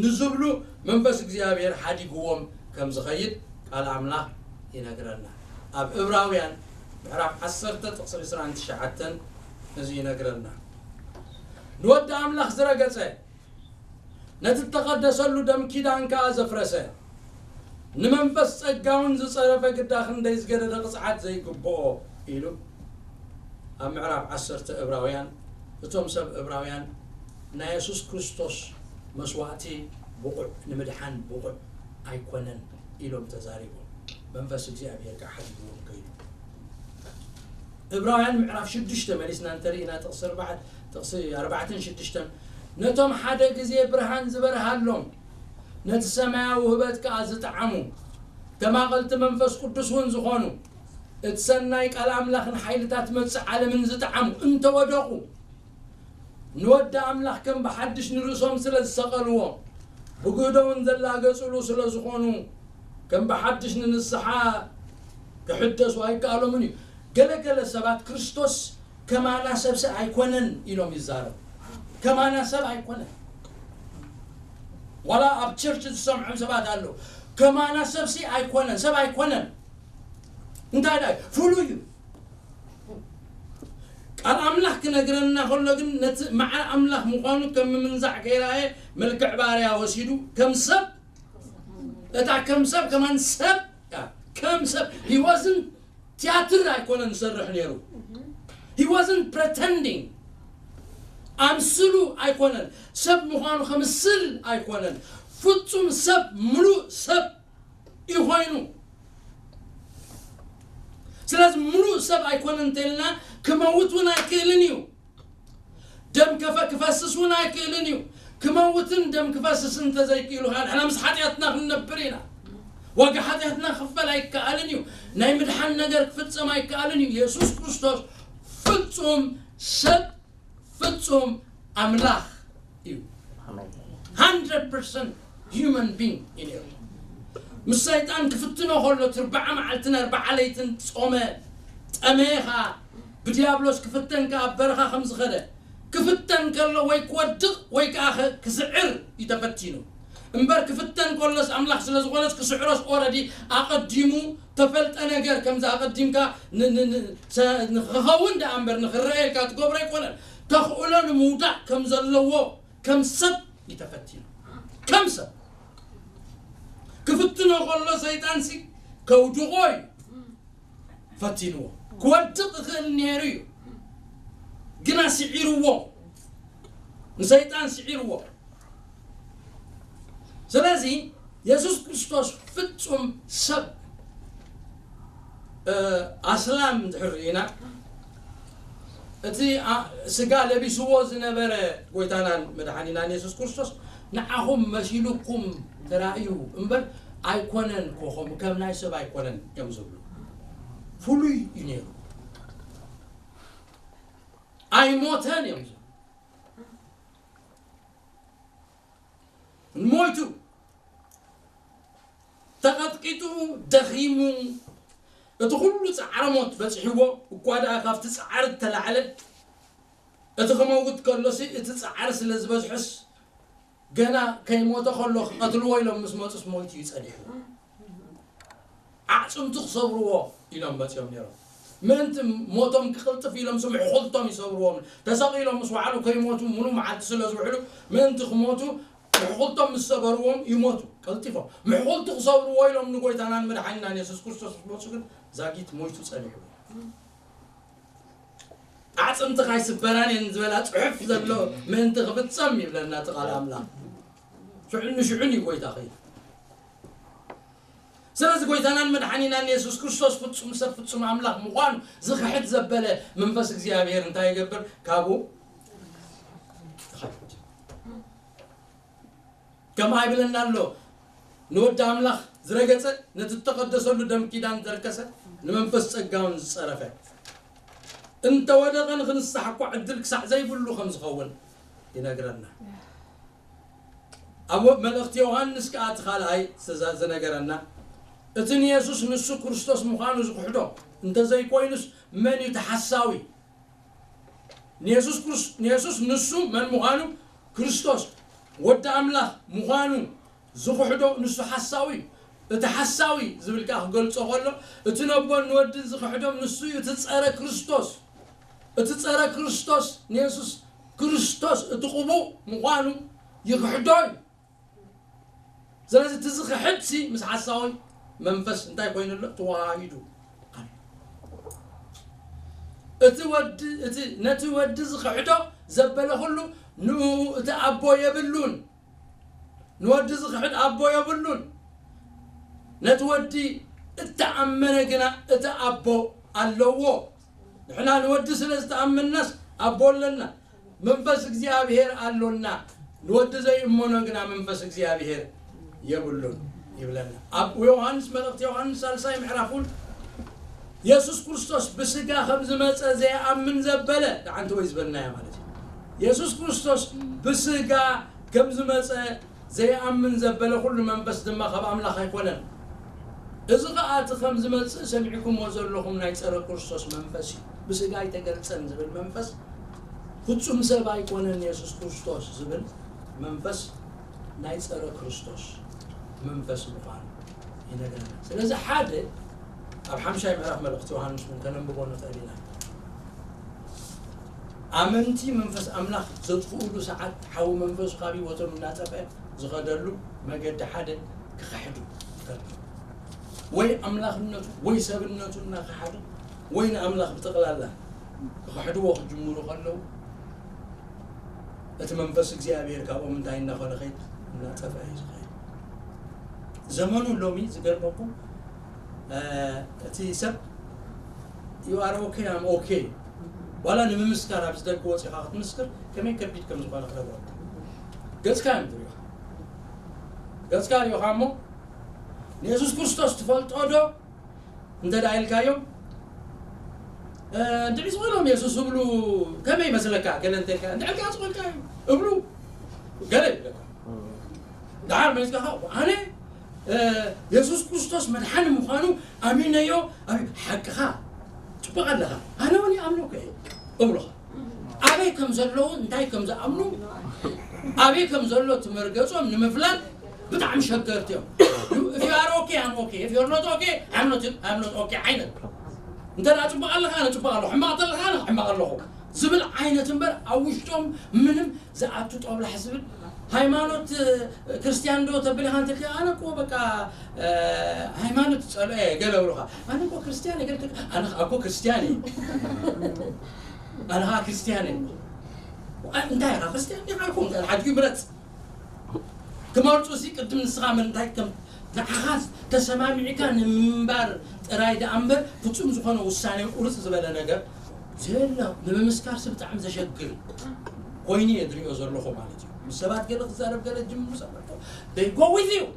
ንዝብሉ መንፈስ እግዚኣብሔር ሓዲግዎም ከም ዝኸይድ ቃል ኣምላኽ ይነግረና። ኣብ ዕብራውያን ምዕራፍ ዓሰርተ ጥቕሲ ዕስራን ትሽዓተን እዚ ይነግረና። ንወዲ ኣምላኽ ዝረገጸ፣ ነቲ እተቐደሰሉ ደም ኪዳን ከኣ ዘፍረሰ፣ ንመንፈስ ጸጋውን ዝጸረፈ ግዳ ክንደይ ዝገደደ ቅጽዓት ዘይግብኦ ኢሉ ኣብ ምዕራፍ ዓሰርተ ዕብራውያን፣ እቶም ሰብ ዕብራውያን ናይ የሱስ ክርስቶስ መስዋእቲ ብቑዕ፣ ንምድሓን ብቑዕ ኣይኮነን ኢሎም ተዛሪቦም። መንፈስ እግዚኣብሔር ከኣ ሓዲግዎም ከይዱ። ዕብራውያን ምዕራፍ ሽዱሽተ መሊስና እንተርኢና፣ ጥቕሲ ኣርባዕተ፣ ጥቕሲ ኣርባዕተን ሽዱሽተን፣ ነቶም ሓደ ግዜ ብርሃን ዝበርሃሎም፣ ነቲ ሰማያዊ ውህበት ከኣ ዝጠዓሙ፣ ተማቐልቲ መንፈስ ቅዱስ እውን ዝኾኑ፣ እቲ ሰናይ ቃል ኣምላኽን ሓይልታት መጽእ ዓለምን ዝጠዓሙ እንተወደቑ፣ ንወዲ ኣምላኽ ከም ብሓድሽ ንርእሶም ስለ ዝሰቐልዎ፣ ብግህዶ እውን ዘላገጹሉ ስለ ዝኾኑ፣ ከም ብሓድሽ ንንስሓ ክሕደሱ ኣይከኣሎምን እዩ። ገለ ገለ ሰባት ክርስቶስ ከማና ሰብሲ ኣይኮነን ኢሎም ይዛረቡ። ከማና ሰብ ኣይኮነን። ዋላ ኣብ ቸርች ዝሰምዖም ሰባት ኣለዉ። ከማና ሰብሲ ኣይኮነን፣ ሰብ ኣይኮነን። እንታይ ደኣ ፍሉይ እዩ። ቃል ኣምላኽ ክነግረና ከሎ ግን ነቲ መዓር ኣምላኽ ምዃኑ ከም ምምንዛዕ ገይራየ መልክዕ ባርያ ወሲዱ ከም ሰብ፣ እታ ከም ሰብ ከማን ሰብ እያ። ከም ሰብ he wasn't፣ ትያትር ኣይኮነን ዝሰርሕ ነይሩ። He wasn't pretending፣ ኣምስሉ ኣይኮነን፣ ሰብ ምዃኑ ከምስል ኣይኮነን። ፍጹም ሰብ፣ ምሉእ ሰብ እዩ ኮይኑ። ስለዚ ምሉእ ሰብ ኣይኮነን እንተልና ክመውት እውን ኣይክእልን እዩ። ደም ከፈ-፣ ክፈስስ እውን ኣይክእልን እዩ። ክመውትን ደም ክፈስስ እንተዘይክእሉ፣ ንሕና ምስ ሓጢኣትና ክንነብር ኢና። ዋጋ ሓጢኣትና ክኽፈል ኣይከኣልን እዩ። ናይ ምድሓን ነገር ክፍጸም ኣይከኣልን እዩ። የሱስ ክርስቶስ ፍጹም ሰብ፣ ፍጹም ኣምላኽ እዩ። ኣሜን። Hundred percent human being እዩ ነይሩ። ምስ ሰይጣን ክፍትኖ ከሎ፣ እቲ ኣርብዓ መዓልትን ኣርብዓ ለይትን ጾመ፣ ጠመየ ኸኣ፣ ብዲያብሎስ ክፍተን ከኣ ኣብ በረኻ ከም ዝኸደ፣ ክፍተን ከሎ ወይ ክወድቕ ወይ ከኣ ኸ-፣ ክስዕር እዩ ተፈቲኑ። እምበር ክፍተን ከሎስ ኣምላኽ ስለ ዝኾነስ ክስዕሮስ ኦረዲ ኣቐዲሙ ተፈልጠ ነገር። ከምዚ ኣቐዲምካ ን-፣ ን-፣ ን-፣ ሰ-፣ ንኽኸውን ደኣ እምበር ንኽረኣየልካ ትገብሮ ኣይኮነን። ተኽእሎ ንምውዳቕ ከም ዘለዎ ከም ሰብ እዩ ተፈቲኑ። ከም ሰብ ክፍትኖ ከሎ ሰይጣንሲ ከውድቖ እዩ ፈቲንዎ። ክወድቕ ይኽእል ነይሩ እዩ፣ ግና ስዒርዎ። ንሰይጣን ስዒርዎ። ስለዚ የሱስ ክርስቶስ ፍጹም ሰብ፣ እ፣ ኣስላም እንድሕር ርኢና፣ እቲ ኣ-፣ ስጋ ለቢስዎ ዝነበረ ጎይታናን መድሓኒናን የሱስ ክርስቶስ ንዓኹም መሲሉኩም ተራእዩ እምበር ኣይኮነን፣ ኮኾም ከም ናይ ሰብ ኣይኮነን እዮም ዝብሉ። ፍሉይ እዩ ነይሩ። ኣይሞተን እዮም ዝብሉ። ሞይቱ፣ ተቐጥቂጡ፣ ደኺሙ፣ እቲ ኩሉ ጻዕረ ሞት በጺሕዎ፣ እኳ ደኣ ካብቲ ጻዕሪ እተላዕለ፣ እቲ ክመውት ከሎሲ፣ እቲ ጻዕሪ ስለ ዝበዝሖስ፣ ገና ከይሞተ ከሎ ክቐትልዎ ኢሎም ምስ መጹስ ሞይቱ እዩ ጸኒሑ። ኣዕጽምቱ ክሰብርዎ ኢሎም መጺኦም ነይሮም። ምእንቲ ሞቶም ክቕልጥፍ ኢሎም ስም ሕኹልቶም ይሰብርዎም። ተሰቒሎም ምስ ወዓሉ ከይሞቱ ምሉ መዓልቲ ስለ ዝውዕሉ፣ ምእንቲ ክሞቱ ሕኹልቶም ምስ ሰበርዎም ይሞቱ። ቀልጢፎም። ምሕኹልቱ ክሰብርዎ ኢሎም ንጎይታናን መድሓኒናን የሱስ ክርስቶስ ምስ መጹ ግን ዛጊት ሞይቱ ጸኒሑ። ኣዕጽምትኻ ኣይስበራን እየን ዝበላ ጽሑፍ ዘሎ ምእንቲ ክፍጸም ይብለና እቲ ቃል ኣምላኽ። ሽዑን ንሽዑን እዩ ጎይታ ኸይዱ። ስለዚ ጎይታናን መድሓኒናን የሱስ ክርስቶስ ፍጹም ሰብ ፍጹም ኣምላኽ ምዃኑ ዝኽሕድ ዘበለ መንፈስ እግዚኣብሔር እንታይ ይገብር? ካብኡ ይኸሕድ። ከምኣ ይብለና ኣሎ፣ ንወዲ ኣምላኽ ዝረገጸ፣ ነቲ እተቐደሰሉ ደም ኪዳን ዘርከሰ፣ ንመንፈስ ጸጋውን ዝጸረፈ፣ እንተወደቐ ንኽንሳሕ እኳ ዕድል ክሳዕ ዘይብሉ ከም ዝኸውን ይነግረና። ኣብ መልእኽቲ ዮሃንስ ከኣ እቲ ካልኣይ ዝዛ-፣ ዝነገረና፣ እቲ ንየሱስ ንሱ ክርስቶስ ምዃኑ ዝኽሕዶ እንተዘይኮይኑስ መን እዩ እቲ ሓሳዊ? ንየሱስ ክርስ-፣ ንየሱስ ንሱ መን ምዃኑ፣ ክርስቶስ ወዲ ኣምላኽ ምዃኑ ዝኽሕዶ ንሱ ሓሳዊ እዩ። እቲ ሓሳዊ ዝብል ከኣ ክገልጾ ከሎ፣ እቲ ነቦን ንወድን ዝኽሕዶም ንሱ እዩ፣ እቲ ጸረ ክርስቶስ። እቲ ጸረ ክርስቶስ ንየሱስ ክርስቶስ እቲ ቅቡእ ምዃኑ ይኽሕዶ እዩ። ስለዚ እቲ ዝኽሕድሲ ምስ ሓሳዊ መንፈስ እንታይ ኮይኑ ኣሎ? ተዋሃሂዱ ኣሎ። እቲ ወዲ፣ እቲ ነቲ ወዲ ዝኽሕዶ ዘበለ ኩሉ ንኡ እቲ ኣቦ የብሉን። ንወዲ ዝኽሕድ ኣቦ የብሉን። ነቲ ወዲ እተኣመነ ግና እቲ ኣቦ ኣለዎ። ንሕና ንወዲ ስለ ዝተኣመንናስ ኣቦ ኣለና። መንፈስ እግዚኣብሔር ኣሎና። ንወዲ ዘይእመኖ ግና መንፈስ እግዚኣብሔር የብሉን ይብለና። ኣብ ዮሃንስ፣ መልእኽቲ ዮሃንስ ሳልሳይ ምዕራፍ እውን የሱስ ክርስቶስ ብስጋ ከም ዝመጸ ዘይኣምን ዘበለ፣ ደሓንቲ ወይ ዝበልናዮ ማለት እዩ። የሱስ ክርስቶስ ብስጋ ከም ዝመጸ ዘይኣምን ዘበለ ኩሉ መንፈስ ድማ ካብ ኣምላኽ ኣይኮነን። እዚ ኸኣ እቲ ከም ዝመጽእ ሰሚዕኩምዎ ዘለኹም ናይ ጸረ ክርስቶስ መንፈስ እዩ። ብስጋ ኣይተገልጸን ዝብል መንፈስ፣ ፍጹም ሰብ ኣይኮነን የሱስ ክርስቶስ ዝብል መንፈስ ናይ ጸረ ክርስቶስ መንፈስ ምዃኑ ይነግረና። ስለዚ ሓደ ኣብ ሓምሻይ ምዕራፍ መልእኽቲ ዮሃንስ እውን ከነንብቦ ንኽእል ኢና። ኣመንቲ መንፈስ ኣምላኽ ዘጥፍኡሉ ሰዓት፣ ሓዊ መንፈሱ ካብ ህይወቶም እናጠፍአ ዝኸደሉ መገዲ ሓደ ክኽሕዱ ይፈልጡ። ወይ ኣምላኽነቱ ወይ ሰብነቱ እናኸሓዱ፣ ወይ ንኣምላኽ ብጠቕላላ ክኽሕድዎ ክጅምሩ ከለዉ፣ እቲ መንፈስ እግዚኣብሔር ካብኦም እንታይ እናኾነ ኸይድ? እናጠፍአ እዩ ዝኸይድ። ዘመኑ ሎሚ ዝገርመኩም፣ እ፣ እቲ ሰብ "You are okay, I'm okay." ዋላ ንምምስካር ኣብዚ ደገ ወፂኻ ክትምስክር ከመይ ከቢድ ከም ዝኾነ ክነግረኩም። ገፅካ እዮም ትሪኢኻ። ገፅካ ሪኢኻ እሞ፣ "ንየሱስ ክርስቶስ ትፈልጦ ዶ?" እንተ ደኣ ኢልካዮም፣ "እ፣ እንድዒ ዝበሎም የሱስ እብሉ ከመይ ይመስለካ?" ገለ እንተ ኢልካ፣ "እንድዒ ኢልካ ዝበልካዮም እብሉ ገለ ይብለካ። ደሓር መሊስካ ከዓ፣ ኣነ፣ እ፣ የሱስ ክርስቶስ መድሓኒ ምዃኑ ኣሚነዮ፣ ኣብ ሓቅኻ ጽቡቕ ኣለኻ። ኣነ እውን ይኣምኖ እኮ እየ" እብሉኻ። ኣበይ ከም ዘለዉ፣ እንታይ ከም ዝኣምኑ፣ ኣበይ ከም ዘሎ እቲ መርገጾም ንምፍላጥ ብጣዕሚ ሸገርቲ እዮም። "If you are okay, I'm okay. If you're not okay, I'm not, I'm not okay" ዓይነት። እንተ ደኣ ጽቡቕ ኣለኻ፣ ኣነ ጽቡቕ ኣለኹ። ሕማቕ ተለኻ፣ ኣነ ሕማቕ ኣለኹ ዝብል ዓይነት እምበር፣ ኣብ ውሽጦም ምንም ዝኣቱ ጦብላሕ ዝብል ሃይማኖት፣ እ፣ ክርስትያን ዶ ተብል ኢኻ እንተልካ፣ ኣነ እኮ በቃ፣ እ፣ ሃይማኖት ጸልኦ እየ ገለ እብሉኻ። ኣነ እኮ ክርስትያን እየ ገለ፣ ኣነ እኮ ክርስትያን እየ። ኣነ ኸዓ ክርስትያን እየ። ዋ፣ እንታይ ኢኻ? ክርስትያን ዲኻ? ኣይኮንካን። ሓድጊ ምረጽ። ክመርፁ ሲ ቅድም ንስኻ ምንታይ ከም ንዓኻ ተሰማሚዕካ ንምንባር ጥራይ ደኣ እምበር ፍጹም ዝኾነ ውሳኔ ቁርጽ ዝበለ ነገር የለ። ንምምስካር ሲ ብጣዕሚ ዘሸግር ኮይኑ እየ ዝሪኦ ዘለኹ ማለት እዩ። ምስ ሰባት ገለ ክዛረብ ገለ ጅምሩ ሰማዕኩ። They go with you።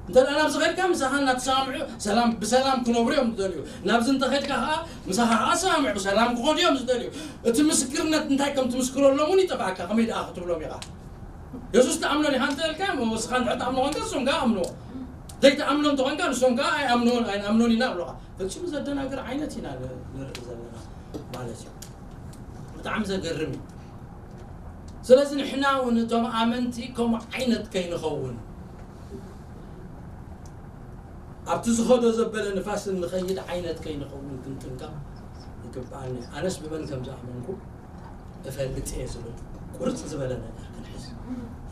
እንተ ደኣ ናብዚ ኸድካ ምሳኻ እናተሰማምዑ ሰላም ብሰላም ክነብሩ እዮም ዝደልዩ። ናብዚ እንተ ኸድካ ኸዓ ምሳኻ ኸዓ ሰማምዑ ብሰላም ክኸዱ እዮም ዝደልዩ። እቲ ምስክርነት እንታይ ከም ትምስክረሎም እውን ይጠፍኣካ። ከመይ ደኣ ክትብሎም ኢኻ? የሱስ ትኣምኖ ዲኻ እንተ ኢልካ፣ ንስኻ እንድሕር ትኣምኖ ኾንካ ንሶም ከኣ ኣምንዎ። ዘይትኣምኖ እንተኾንካ ንሶም ከኣ ኣይኣምንዎን ኣይንኣምኖን ኢና ይብሉኻ። ፈጺሙ ዘደናግር ዓይነት ኢና ንርኢ ዘለና ማለት እዩ። ብጣዕሚ ዘገርም እዩ። ስለዚ ንሕና እውን እቶም ኣመንቲ ከምኡ ዓይነት ከይንኸውን፣ ኣብቲ ዝኸዶ ዘበለ ንፋስ እንኸይድ ዓይነት ከይንኸውን ክንጥንቀቕ ይግብኣና። ኣነስ ብመን ከም ዝኣመንኩ እፈልጥ እየ ዝብል ቁርጽ ዝበለ ነገር ክንሕዝ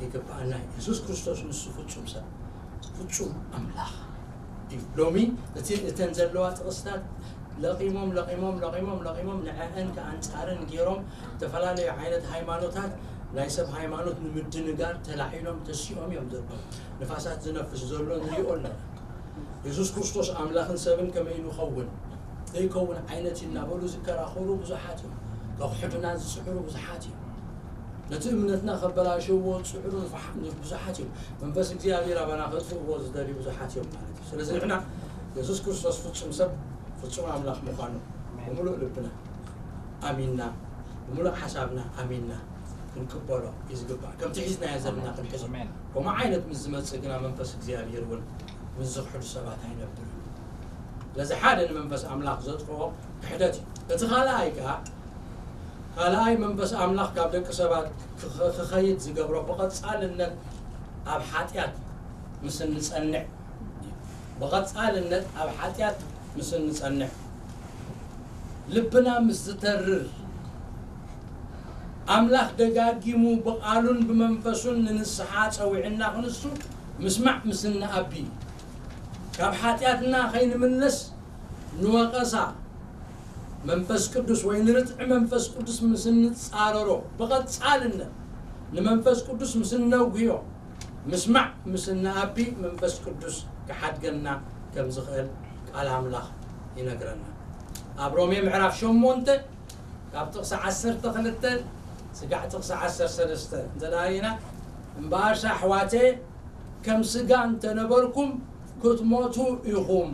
ይግብኣና እዩ። የሱስ ክርስቶስ ንሱ ፍጹም ሰብ፣ ፍጹም ኣምላኽ እዩ። ሎሚ እቲ እተን ዘለዋ ጥቕስታት ለቒሞም ለቒሞም ለቒሞም ለቒሞም ንዐአን ከኣንጻረን ገይሮም ዝተፈላለዩ ዓይነት ሃይማኖታት ናይ ሰብ ሃይማኖት ንምድንጋር ተላዒሎም ተሲኦም እዮም ዘለዉ። ንፋሳት ዝነፍስ ዘሎ ንሪኦ ኣለና። የሱስ ክርስቶስ ኣምላኽን ሰብን ከመይ ንኸውን ዘይከውን ዓይነት እዩ እናበሉ ዝከራኸሩ ብዙሓት እዮም። ከኽሕዱና ዝጽዕሩ ብዙሓት እዮም። ነቲ እምነትና ከበላሸዎ ዝጽዕሩ ብዙሓት እዮም። መንፈስ እግዚኣብሔር ኣባና ከጥፍእዎ ዝደልዩ ብዙሓት እዮም ማለት እዩ። ስለዚ ንሕና የሱስ ክርስቶስ ፍጹም ሰብ ፍጹም ኣምላኽ ምዃኑ ብምሉእ ልብና ኣሚንና ብምሉእ ሓሳብና ኣሚንና ክንቅበሎ እዩ ዝግባእ። ከምቲ ሒዝናዮ ዘለና ክንሕዞ። ኣሜን። ከምኡ ዓይነት ምስ ዝመጽእ ግና መንፈስ እግዚኣብሔር እውን ምስ ዝኽሕዱ ሰባት ኣይነብርን። ስለዚ ሓደ ንመንፈስ ኣምላኽ ዘጥፍኦ ክሕደት እዩ። እቲ ካልኣይ ከኣ ካልኣይ መንፈስ ኣምላኽ ካብ ደቂ ሰባት ክኸ- ክኸይድ ዝገብሮ ብቐጻልነት ኣብ ሓጢኣት ምስ እንጸንዕ እዩ። ብቐጻልነት ኣብ ሓጢኣት ምስ እንጸንዕ ልብና ምስ ዝተርር ኣምላኽ ደጋጊሙ ብቓሉን ብመንፈሱን ንንስሓ ጸዊዕና ክንሱ ምስማዕ ምስ እንኣቢ ካብ ሓጢኣትና ከይንምለስ ንወቐሳ መንፈስ ቅዱስ ወይ ንርትዒ መንፈስ ቅዱስ ምስ እንጻረሮ ብቐጻልነት ንመንፈስ ቅዱስ ምስ እነጉህዮ ምስማዕ ምስ እንኣቢ መንፈስ ቅዱስ ክሓድገና ከም ዝኽእል ቃል ኣምላኽ ይነግረና። ኣብ ሮሜ ምዕራፍ ሸሞንተ ካብ ጥቕሲ ዓሰርተ ክልተ ስጋዕ ጥቕሲ ዓሰርተ ሰለስተ እንተ ደኣ ርኢና እምበኣርስ ኣሕዋተየ ከም ስጋ እንተነበርኩም ክትሞቱ ኢኹም።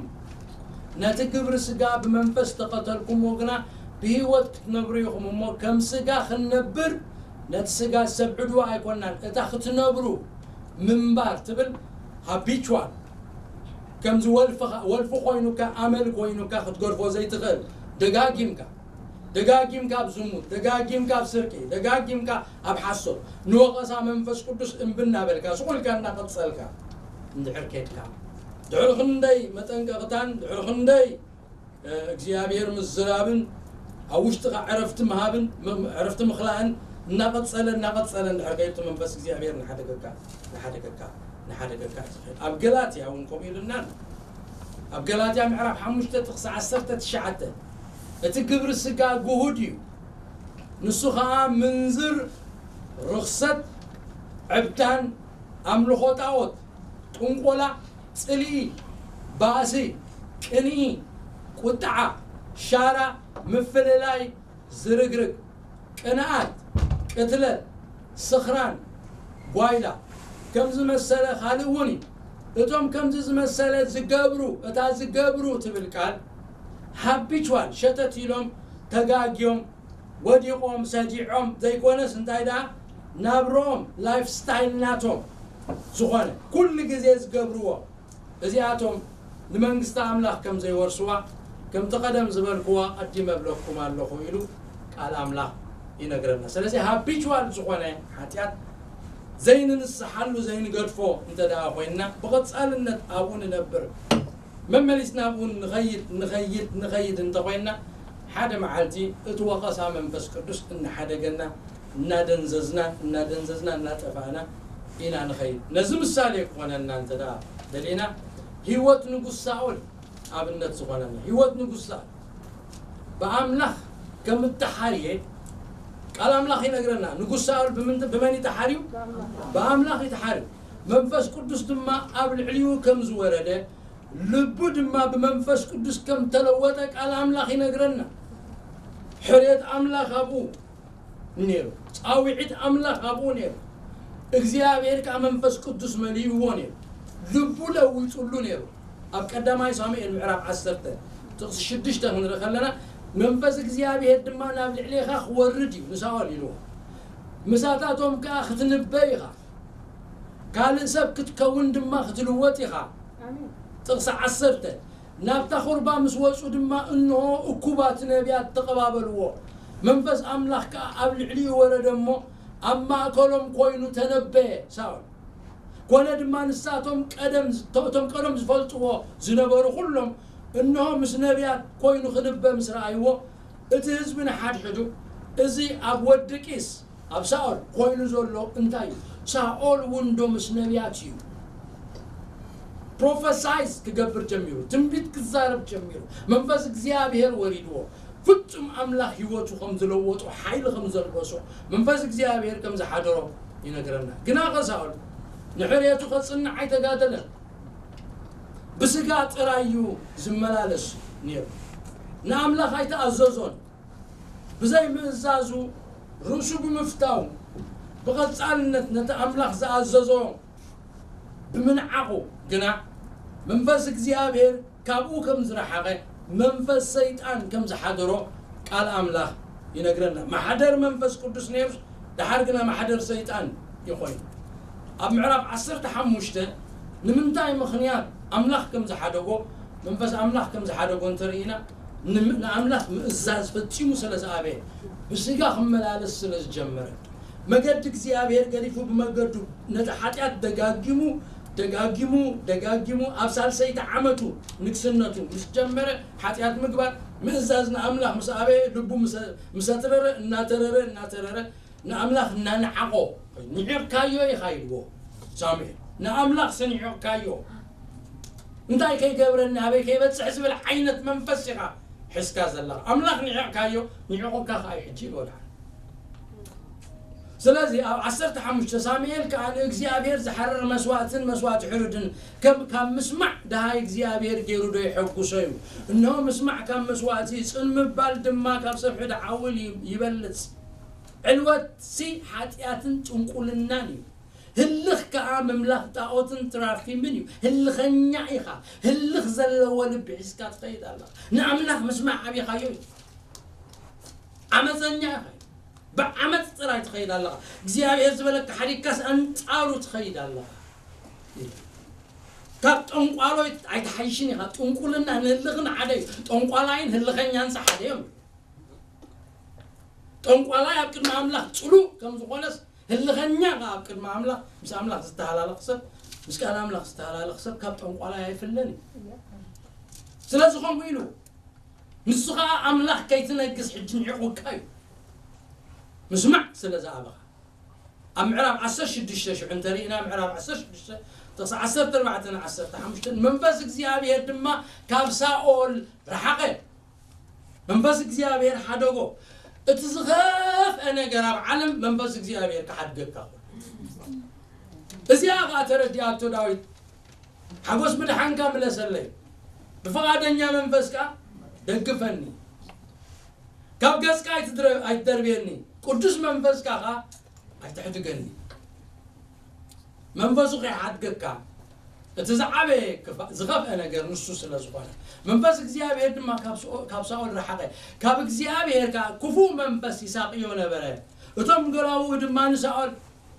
ነቲ ግብሪ ስጋ ብመንፈስ ተቐተልኩምዎ ግና ብህይወት ክትነብሩ ኢኹም እሞ ከም ስጋ ክንነብር ነቲ ስጋ ሰብ ዕድዋ ኣይኮናን። እታ ክትነብሩ ምንባር ትብል ሃቢቹዋል ከምዚ ወልፊ ኮይኑካ ኣመል ኮይኑካ ክትገድፎ ዘይትኽእል ደጋጊምካ ደጋጊምካ ኣብ ዝሙት ደጋጊምካ ኣብ ስርቂ ደጋጊምካ ኣብ ሓሶት ንወቐሳ መንፈስ ቅዱስ እምቢ እናበልካ ስቑልካ እናቐጸልካ እንድሕር ኬድካ ድሕሪ ክንደይ መጠንቀቕታን ድሕሪ ክንደይ እግዚኣብሔር ምዝራብን ኣብ ውሽጥኻ ዕረፍቲ ምሃብን ዕረፍቲ ምኽላእን እናቐጸለ እናቐጸለ እንድሕር ከይዱ መንፈስ እግዚኣብሔር ንሓደገካ ንሓደገካ ንሓደገካ ዝኽእል ኣብ ገላትያ እውን ከምኡ ኢሉና ኣብ ገላትያ ምዕራፍ ሓሙሽተ ጥቕሲ ዓሰርተ ትሽዓተ እቲ ግብሪ ስጋ ግሁድ እዩ ንሱ ኸዓ ምንዝር ርኽሰት ዕብዳን ኣምልኾ ጣዖት ጥንቆላ ጽልኢ ባእሲ ቅንኢ ቁጥዓ ሻራ ምፍልላይ ዝርግርግ ቅንኣት ቅትለት ስኽራን ጓይላ ከም ዝመሰለ ካልእ እውን እዩ እቶም ከምዚ ዝመሰለ ዝገብሩ እታ ዝገብሩ ትብል ቃል ሃቢቹዋል ሸተት ኢሎም ተጋግዮም ወዲቖም ሰዲዖም ዘይኮነስ እንታይ ደኣ ናብርኦም ላይፍ ስታይል ናቶም ዝኾነ ኩሉ ግዜ ዝገብርዎ እዚኣቶም ንመንግስቲ ኣምላኽ ከም ዘይወርስዋ ከምቲ ቀደም ዝበልክዎ ኣዲመ እብለኩም ኣለኹ ኢሉ ቃል ኣምላኽ ይነግረና። ስለዚ ሃቢቹዋል ዝኾነ ሓጢኣት ዘይንንስሓሉ ዘይንገድፎ እንተ ደኣ ኮይንና ብቐጻልነት ኣብኡ ንነብር መመሊስና ኣብኡ ንኸይድ ንኸይድ ንኸይድ እንተኾይንና ሓደ መዓልቲ እቲ ወቐሳ መንፈስ ቅዱስ እናሓደገና እናደንዘዝና እናደንዘዝና እናጠፋእና ኢና ንኸይድ። ነዚ ምሳሌ ክኾነና እንተ ደኣ ደሊና ህይወት ንጉስ ሳኦል ኣብነት ዝኾነና ህይወት ንጉስ ሳኦል ብኣምላኽ ከም እተሓርየ ቃል ኣምላኽ ይነግረና። ንጉስ ሳኦል ብምንት-፣ ብመን እዩ ተሓርዩ? ብኣምላኽ እዩ ተሓርዩ። መንፈስ ቅዱስ ድማ ኣብ ልዕሊኡ ከም ዝወረደ፣ ልቡ ድማ ብመንፈስ ቅዱስ ከም ተለወጠ ቃል ኣምላኽ ይነግረና። ሕርየት ኣምላኽ ኣብኡ ነይሩ። ጻውዒት ኣምላኽ ኣብኡ ነይሩ። እግዚኣብሔር ከኣ መንፈስ ቅዱስ መሊእዎ ነይሩ። ልቡ ለዊጡሉ ነይሩ። ኣብ ቀዳማይ ሳሙኤል ምዕራፍ ዓሰርተ ጥቕሲ ሽዱሽተ ክንርኢ ከለና፣ መንፈስ እግዚኣብሔር ድማ ናብ ልዕሌኻ ክወርድ እዩ ንሳኦል ኢልዎ። ምሳታቶም ከኣ ክትንበ ኢኻ፣ ካልእ ሰብ ክትከውን ድማ ክትልወጥ ኢኻ። ኣሜን። ጥቕሲ ዓሰርተ፣ ናብታ ኹርባ ምስ ወጹ ድማ እንሆ እኩባት ነቢያት ተቐባበልዎ። መንፈስ ኣምላኽ ከኣ ኣብ ልዕሊኡ ወረደ እሞ ኣብ ማእከሎም ኮይኑ ተነበየ። ሳኦል ኮነ ድማ ንሳቶም ቀደም፣ እቶም ቀደም ዝፈልጥዎ ዝነበሩ ኩሎም፣ እንሆ ምስ ነቢያት ኮይኑ ክንበ ምስ ረኣይዎ፣ እቲ ህዝቢ ንሓድሕዱ፣ እዚ ኣብ ወዲ ቂስ፣ ኣብ ሳኦል ኮይኑ ዘሎ እንታይ እዩ? ሳኦል እውን ዶ ምስ ነቢያት እዩ? ፕሮፈሳይዝ ክገብር ጀሚሩ፣ ትንቢት ክዛረብ ጀሚሩ፣ መንፈስ እግዚኣብሔር ወሪድዎ፣ ፍጹም ኣምላኽ ህይወቱ ከም ዝለወጦ፣ ሓይሊ ከም ዘልበሶ፣ መንፈስ እግዚኣብሔር ከም ዝሓደሮ ይነግረና። ግና ኸ ሳኦል ንሕርየቱ ኸጽንዕ ኣይተጋደለን። ብስጋ ጥራይ እዩ ዝመላለስ ነይሩ። ንኣምላኽ ኣይተኣዘዞን። ብዘይ ምእዛዙ ርእሱ ብምፍታው፣ ብቐጻልነት ነቲ ኣምላኽ ዝኣዘዞ ብምንዓቑ ግና፣ መንፈስ እግዚኣብሔር ካብኡ ከም ዝረሓቐ፣ መንፈስ ሰይጣን ከም ዝሓደሮ ቃል ኣምላኽ ይነግረና። ማሕደር መንፈስ ቅዱስ ነይሩስ፣ ደሓር ግና ማሕደር ሰይጣን እዩ ኮይኑ። ኣብ ምዕራፍ ዓሰርተ ሓሙሽተ ንምንታይ ምኽንያት ኣምላኽ ከም ዝሓደጎ፣ መንፈስ ኣምላኽ ከም ዝሓደጎ እንተርኢና፣ ንም-፣ ንኣምላኽ ምእዛዝ ፈጺሙ ስለ ዝኣበየ፣ ብስጋ ክመላለስ ስለ ዝጀመረ፣ መገዲ እግዚኣብሔር ገዲፉ ብመገዱ ነቲ ሓጢኣት ደጋጊሙ፣ ደጋጊሙ፣ ደጋጊሙ ኣብ ሳልሰይቲ ዓመቱ ንግስነቱ ምስ ጀመረ፣ ሓጢኣት ምግባር፣ ምእዛዝ ንኣምላኽ ምስ ኣበየ፣ ልቡ ምሰ-፣ ምሰትረረ፣ እናተረረ፣ እናተረረ፣ ንኣምላኽ እናነዓቖ፣ "ንዒቕካዮ ኢኻ" ኢልዎ ሳሙኤል። ንኣምላኽ ስኒዒቕካዮ፣ እንታይ ከይገብረኒ፣ ኣበይ ከይበጽሕ ዝብል ዓይነት መንፈስ ኢኻ ሒዝካ ዘለኻ። ኣምላኽ ንዒቕካዮ፣ ንዒቑካ ኸኣ እዩ ሕጂ ኢልዎ ደሓን። ስለዚ ኣብ ዓሰርተ ሓሙሽተ ሳሙኤል ከኣ ንእግዚኣብሔር ዝሓርር መስዋእትን መስዋእቲ ሕሩድን ከም፣ ካብ ምስማዕ ደሃይ እግዚኣብሔር ገይሩ ዶ የሐጉሶ እዩ? እንሆ ምስማዕ ካብ መስዋእቲ፣ ጽን ምባል ድማ ካብ ሰብ ሕድ ዓውል ይ-፣ ይበልጽ። ዕልወትሲ ሓጢኣትን ጥንቁልናን እዩ። ህልኽ ከኣ ምምላኽ ጣኦትን ትራፊምን እዩ። ህልኸኛ ኢኻ። ህልኽ ዘለዎ ልቢ ሒዝካ ትኸይድ ኣለኻ። ንኣምላኽ ምስማዕ ኣቢኻዮ እዩ። ዓመፀኛ ኢኻ። ብዓመፅ ጥራይ ትኸይድ ኣለኻ። እግዚኣብሔር ዝበለካ ሓዲግካስ ኣንጻሩ ትኸይድ ኣለኻ። ካብ ጠንቋሎ ኣይትሓይሽን ኢኻ። ጥንቁልና ንህልኽን ሓደ እዩ። ጠንቋላይን ህልኸኛንስ ሓደ እዮም። ጠንቋላይ ኣብ ቅድሚ ኣምላኽ ጽሉእ ከም ዝኾነስ፣ ህልኸኛ ከኣ ኣብ ቅድሚ ኣምላኽ፣ ምስ ኣምላኽ ዝተሃላለኽ ሰብ፣ ምስ ቃል ኣምላኽ ዝተሃላለኽ ሰብ ካብ ጠንቋላይ ኣይፍለን እዩ። ስለዚ ከምኡ ኢሉ፣ ንሱ ኸኣ ኣምላኽ ከይትነግስ ሕጂ ንዒቑካ እዩ። ምስማዕ ስለ ዝኣበኻ። ኣብ ምዕራፍ ዓሰርተ ሽዱሽተ ሽዑ እንተሪእና፣ ምዕራፍ ዓሰርተ ሽዱሽተ ጥቕሲ ዓሰርተ ኣርባዕተ ን ዓሰርተ ሓሙሽተ፣ መንፈስ እግዚኣብሔር ድማ ካብ ሳኦል ረሓቐ። መንፈስ እግዚኣብሔር ሓደጎ። እቲ ዝኸፍአ ነገር ኣብ ዓለም መንፈስ እግዚኣብሔር ክሓድገካ። እዚኣ ኸኣ ተረዲኣቶ ዳዊት፣ ሓጎስ ምድሓንካ ምለሰለይ፣ ብፍቓደኛ መንፈስካ ደግፈኒ፣ ካብ ገጽካ ኣይትድረ-፣ ኣይትደርብየኒ፣ ቅዱስ መንፈስካ ኸኣ ኣይትሕድገኒ። መንፈሱ ከይሓድገካ፣ እቲ ዝዓበየ ክፋ-፣ ዝኸፍአ ነገር ንሱ ስለ ዝኾነ፣ መንፈስ እግዚኣብሔር ድማ ካብ ስኦ-፣ ካብ ሳኦል ረሓቐ። ካብ እግዚኣብሔር ከኣ ክፉእ መንፈስ ይሳቕዮ ነበረ። እቶም ገላውኡ ድማ ንሳኦል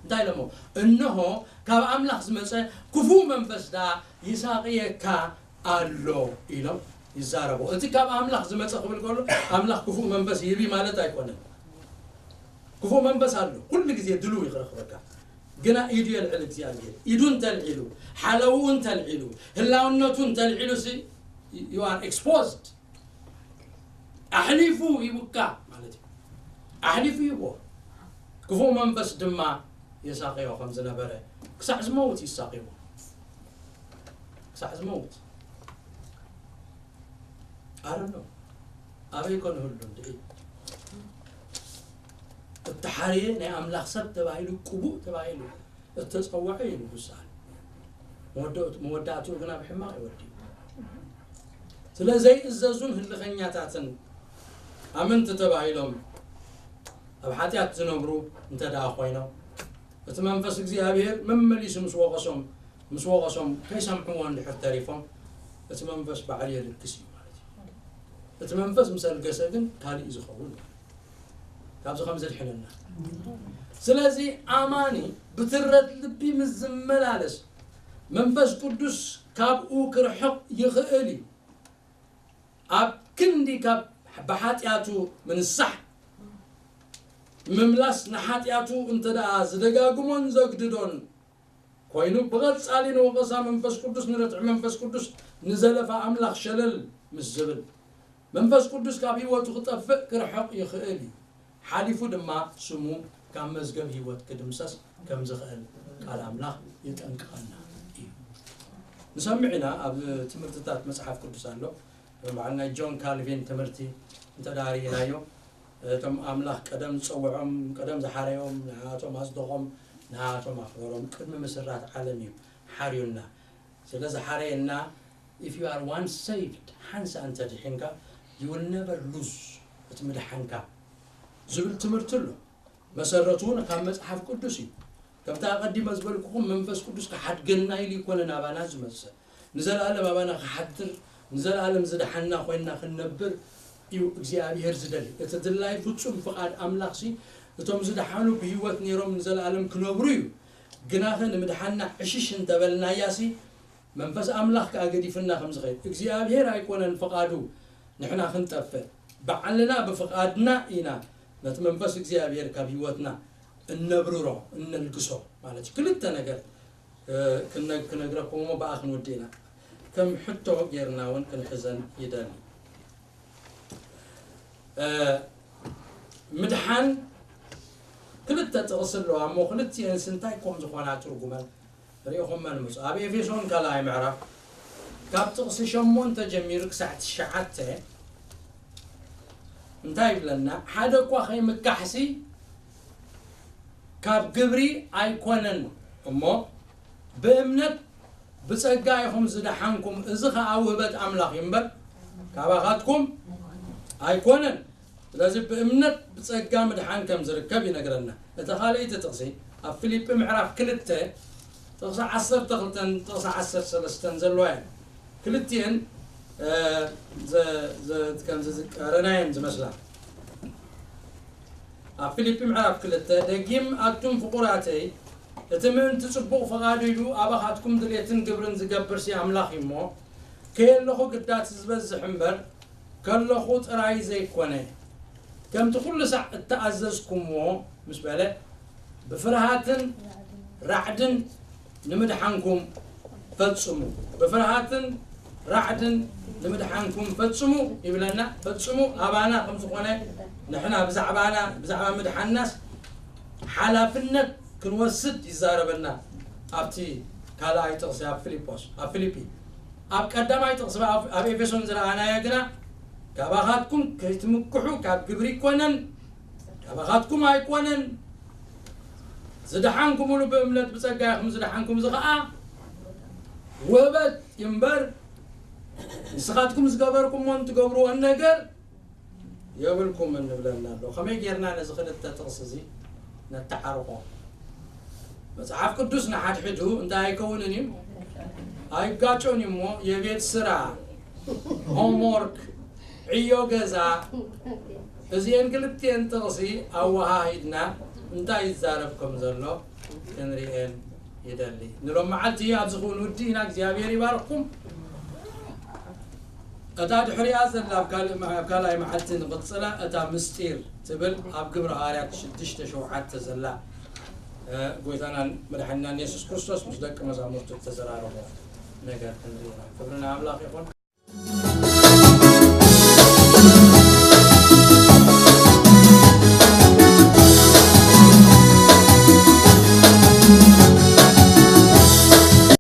እንታይ ኢሎሞ? እንሆ፣ ካብ ኣምላኽ ዝመጸ ክፉእ መንፈስ ደኣ ይሳቕየካ ኣሎ ኢሎም ይዛረቡ። እቲ ካብ ኣምላኽ ዝመጸ ክብል ከሎ፣ ኣምላኽ ክፉእ መንፈስ ይህቢ ማለት ኣይኮነን። ክፉእ መንፈስ ኣሎ፣ ኩሉ ግዜ ድሉው እዩ ክረኽበካ። ግና ኢዱ የልዕል እግዚኣብሔር። ኢዱ እንተልዒሉ፣ ሓለውኡ እንተልዒሉ፣ ህላውነቱ እንተልዒሉ ሲ፣ you are exposed። ኣሕሊፉ ሂቡካ ማለት እዩ። ኣሕሊፉ ሂቦ። ክፉእ መንፈስ ድማ የሳቕዮ ከም ዝነበረ፣ ክሳዕ ዝመውት ይሳቕዮ። ክሳዕ ዝመውት። I don't know። ኣበይ ኮን ይህሉ እንድዒ? እቲ ዝሓረየ ናይ ኣምላኽ ሰብ ተባሂሉ ቅቡእ ተባሂሉ እተጸውዐ እዩ ንጉስ ሳል። መወዳእቱ- መወዳእትኡ ግና ብሕማቕ ይወድዩ። ስለ ዘይእዘዙን ህልኸኛታትን ኣመንቲ ተባሂሎም ኣብ ሓጢኣት ዝነብሩ እንተ ደኣ ኮይኖም፣ እቲ መንፈስ እግዚኣብሔር መመሊሱ ምስ ወቐሶም ምስ ወቐሶም ከይሰምዕዎ እንድሕር ተሪፎም፣ እቲ መንፈስ ባዕሉ የልግስ እዩ ማለት እዩ። እቲ መንፈስ ምስ ኣልገሰ ግን ካልእ እዩ ዝኸውን ማለት እዩ። ካብዚ ከም ዘድሕነና። ስለዚ ኣማኒ ብትረት ልቢ ምስ ዝመላለስ መንፈስ ቅዱስ ካብኡ ክርሕቕ ይኽእል እዩ። ኣብ ክንዲ ካብ ብሓጢኣቱ ምንሳሕ ምምላስ ንሓጢኣቱ እንተ ደኣ ዝደጋግሞን ዘግድዶን ኮይኑ ብቐጻሊ ንወቐሳ መንፈስ ቅዱስ ንረትዕ መንፈስ ቅዱስ ንዘለፋ ኣምላኽ ሸለል ምስ ዝብል መንፈስ ቅዱስ ካብ ህይወቱ ክጠፍእ ክርሕቕ ይኽእል እዩ። ሓሊፉ ድማ ስሙ ካብ መዝገብ ህይወት ክድምሰስ ከም ዝኽእል ቃል ኣምላኽ ይጠንቅቐና እዩ። ንሰምዕ ኢና ኣብ ትምህርትታት መጽሓፍ ቅዱስ ኣሎ። በዓል ናይ ጆን ካልቪን ትምህርቲ እንተ ደኣ ርኢናዮ እቶም ኣምላኽ ቀደም ዝጸውዖም ቀደም ዝሓረዮም ንኣቶም ኣጽደቖም ንኣቶም ኣኽበሮም ቅድሚ ምስራት ዓለም እዩ ሓርዩና። ስለ ዝሓረየና if you are once saved ሓንሳ እንተ ድሒንካ you will never lose እቲ ምድሓንካ ዝብል ትምህርቲ ኣሎ። መሰረቱ እውን ካብ መጽሓፍ ቅዱስ እዩ። ከምቲ ኣቐዲመ ዝበልኩኹም መንፈስ ቅዱስ ክሓድገና ኢሉ ይኮነ ናባና ዝመጽእ ንዘለኣለም ኣባና ክሓድር ንዘለኣለም ዝደሓና ኮይንና ክንነብር እዩ እግዚኣብሔር ዝደሊ። እቲ ድላይ ፍጹም ፍቓድ ኣምላኽሲ እቶም ዝደሓኑ ብህይወት ነይሮም ንዘለኣለም ክነብሩ እዩ። ግናኸ ንምድሓና ዕሽሽ እንተበልናያሲ መንፈስ ኣምላኽ ከኣ ገዲፍና ከም ዝኸይድ እግዚኣብሔር ኣይኮነን ፍቓዱ ንሕና ክንጠፍእ ባዕልና ብፍቓድና ኢና ነቲ መንፈስ እግዚኣብሔር ካብ ህይወትና እነብርሮ እነልግሶ ማለት እዩ። ክልተ ነገር ክነግረኩም ሞ ብኣ ክንውድእ ኢና። ከም ሕቶ ጌርና እውን ክንሕዘን ይደሊ። ምድሓን ክልተ ጥቕሲ ኣለዋ እሞ ክልቲኤንስ እንታይ ከም ዝኾና ትርጉመን ርኢኹመን ምፁ። ኣብ ኤፌሶን ካልኣይ ምዕራፍ ካብ ጥቕሲ ሸሞንተ ጀሚሩ ክሳዕ ትሽዓተ እንታይ ይብለና? ሓደ እኳ ከይምካሕሲ ካብ ግብሪ ኣይኮነን እሞ ብእምነት ብጸጋ ኢኹም ዝደሓንኩም፣ እዚ ኸኣ ውህበት ኣምላኽ እዩ እምበር ካባኻትኩም ኣይኮነን። ስለዚ ብእምነት ብጸጋ ምድሓን ከም ዝርከብ ይነግረና። እታ ካልኣይቲ ጥቕሲ ኣብ ፊልጲ ምዕራፍ ክልተ ጥቕሲ ዓሰርተ ክልተን ጥቕሲ ዓሰርተ ሰለስተን ዘለዋ እየን። ክልቲኤን ከምዚ ዝቀረና እየን ዝመስላ። ኣብ ፊልጲ ምዕራፍ ክልተ ደጊም ኣቱም ፍቑራተይ እቲ ምእንቲ ጽቡቕ ፍቓዱ ኢሉ ኣባኻትኩም ድሌትን ግብርን ዝገብርሲ ኣምላኽ እዩ እሞ ከየለኹ ግዳት ዝበዝሕ እምበር ከለኹ ጥራይ ዘይኮነ ከምቲ ኩሉ ሳዕ እተኣዘዝኩምዎ ምስ በለ ብፍርሃትን ራዕድን ንምድሓንኩም ፈጽሙ ብፍርሃትን ራዕድን ንምድሓንኩም ፈጽሙ ይብለና። ፈጽሙ ኣባና ከም ዝኾነ ንሕና ብዛዕባና ብዛዕባ ምድሓንናስ ሓላፍነት ክንወስድ ይዛረበና። ኣብቲ ካልኣይ ጥቕሲ ኣብ ፊልጶስ ኣብ ፊልጲ ኣብ ቀዳማይ ጥቕሲ ኣብ ኤፌሶን ዝረኣናዮ ግና ካባኻትኩም ከይትምክሑ ካብ ግብሪ ኣይኮነን ካባኻትኩም ኣይኮነን ዝደሓንኩምሉ ብእምነት ብጸጋ ኢኹም ዝደሓንኩም እዚ ኸኣ ውህበት እምበር ንስኻትኩም ዝገበርኩሞን ትገብርዎን ነገር የብልኩምን ንብለና ኣሎ። ከመይ ጌርና ነዚ ክልተ ጥቕሲ እዚ ነተዓርቆ? መጽሓፍ ቅዱስ ንሓድሕዱ እንታይ ኣይከውንን እዩ? ኣይጋጮን እዩ እሞ የቤት ስራ፣ ሆምወርክ፣ ዕዮ ገዛ እዚኤን ክልቲኤን ጥቕሲ ኣወሃሂድና እንታይ ይዛረብ ከም ዘሎ ክንሪኤን ይደሊ። ንሎም መዓልቲ ኣብዚ ክውን ውዲ ኢና እግዚኣብሔር ይባርኽኩም። እታ ድሕሪኣ ዘላ ኣብ ካልእ ኣብ ካልኣይ መዓልቲ ንቕጽላ እታ ምስጢር ትብል ኣብ ግብረ ሃዋርያት ሽዱሽተ ሸውዓተ ዘላ ጎይታናን መድሓኒናን የሱስ ክርስቶስ ምስ ደቂ መዛሙርቱ እተዘራረቦ ነገር ክንርኢ ኢና። ክብሪ ንኣምላኽ ይኹን።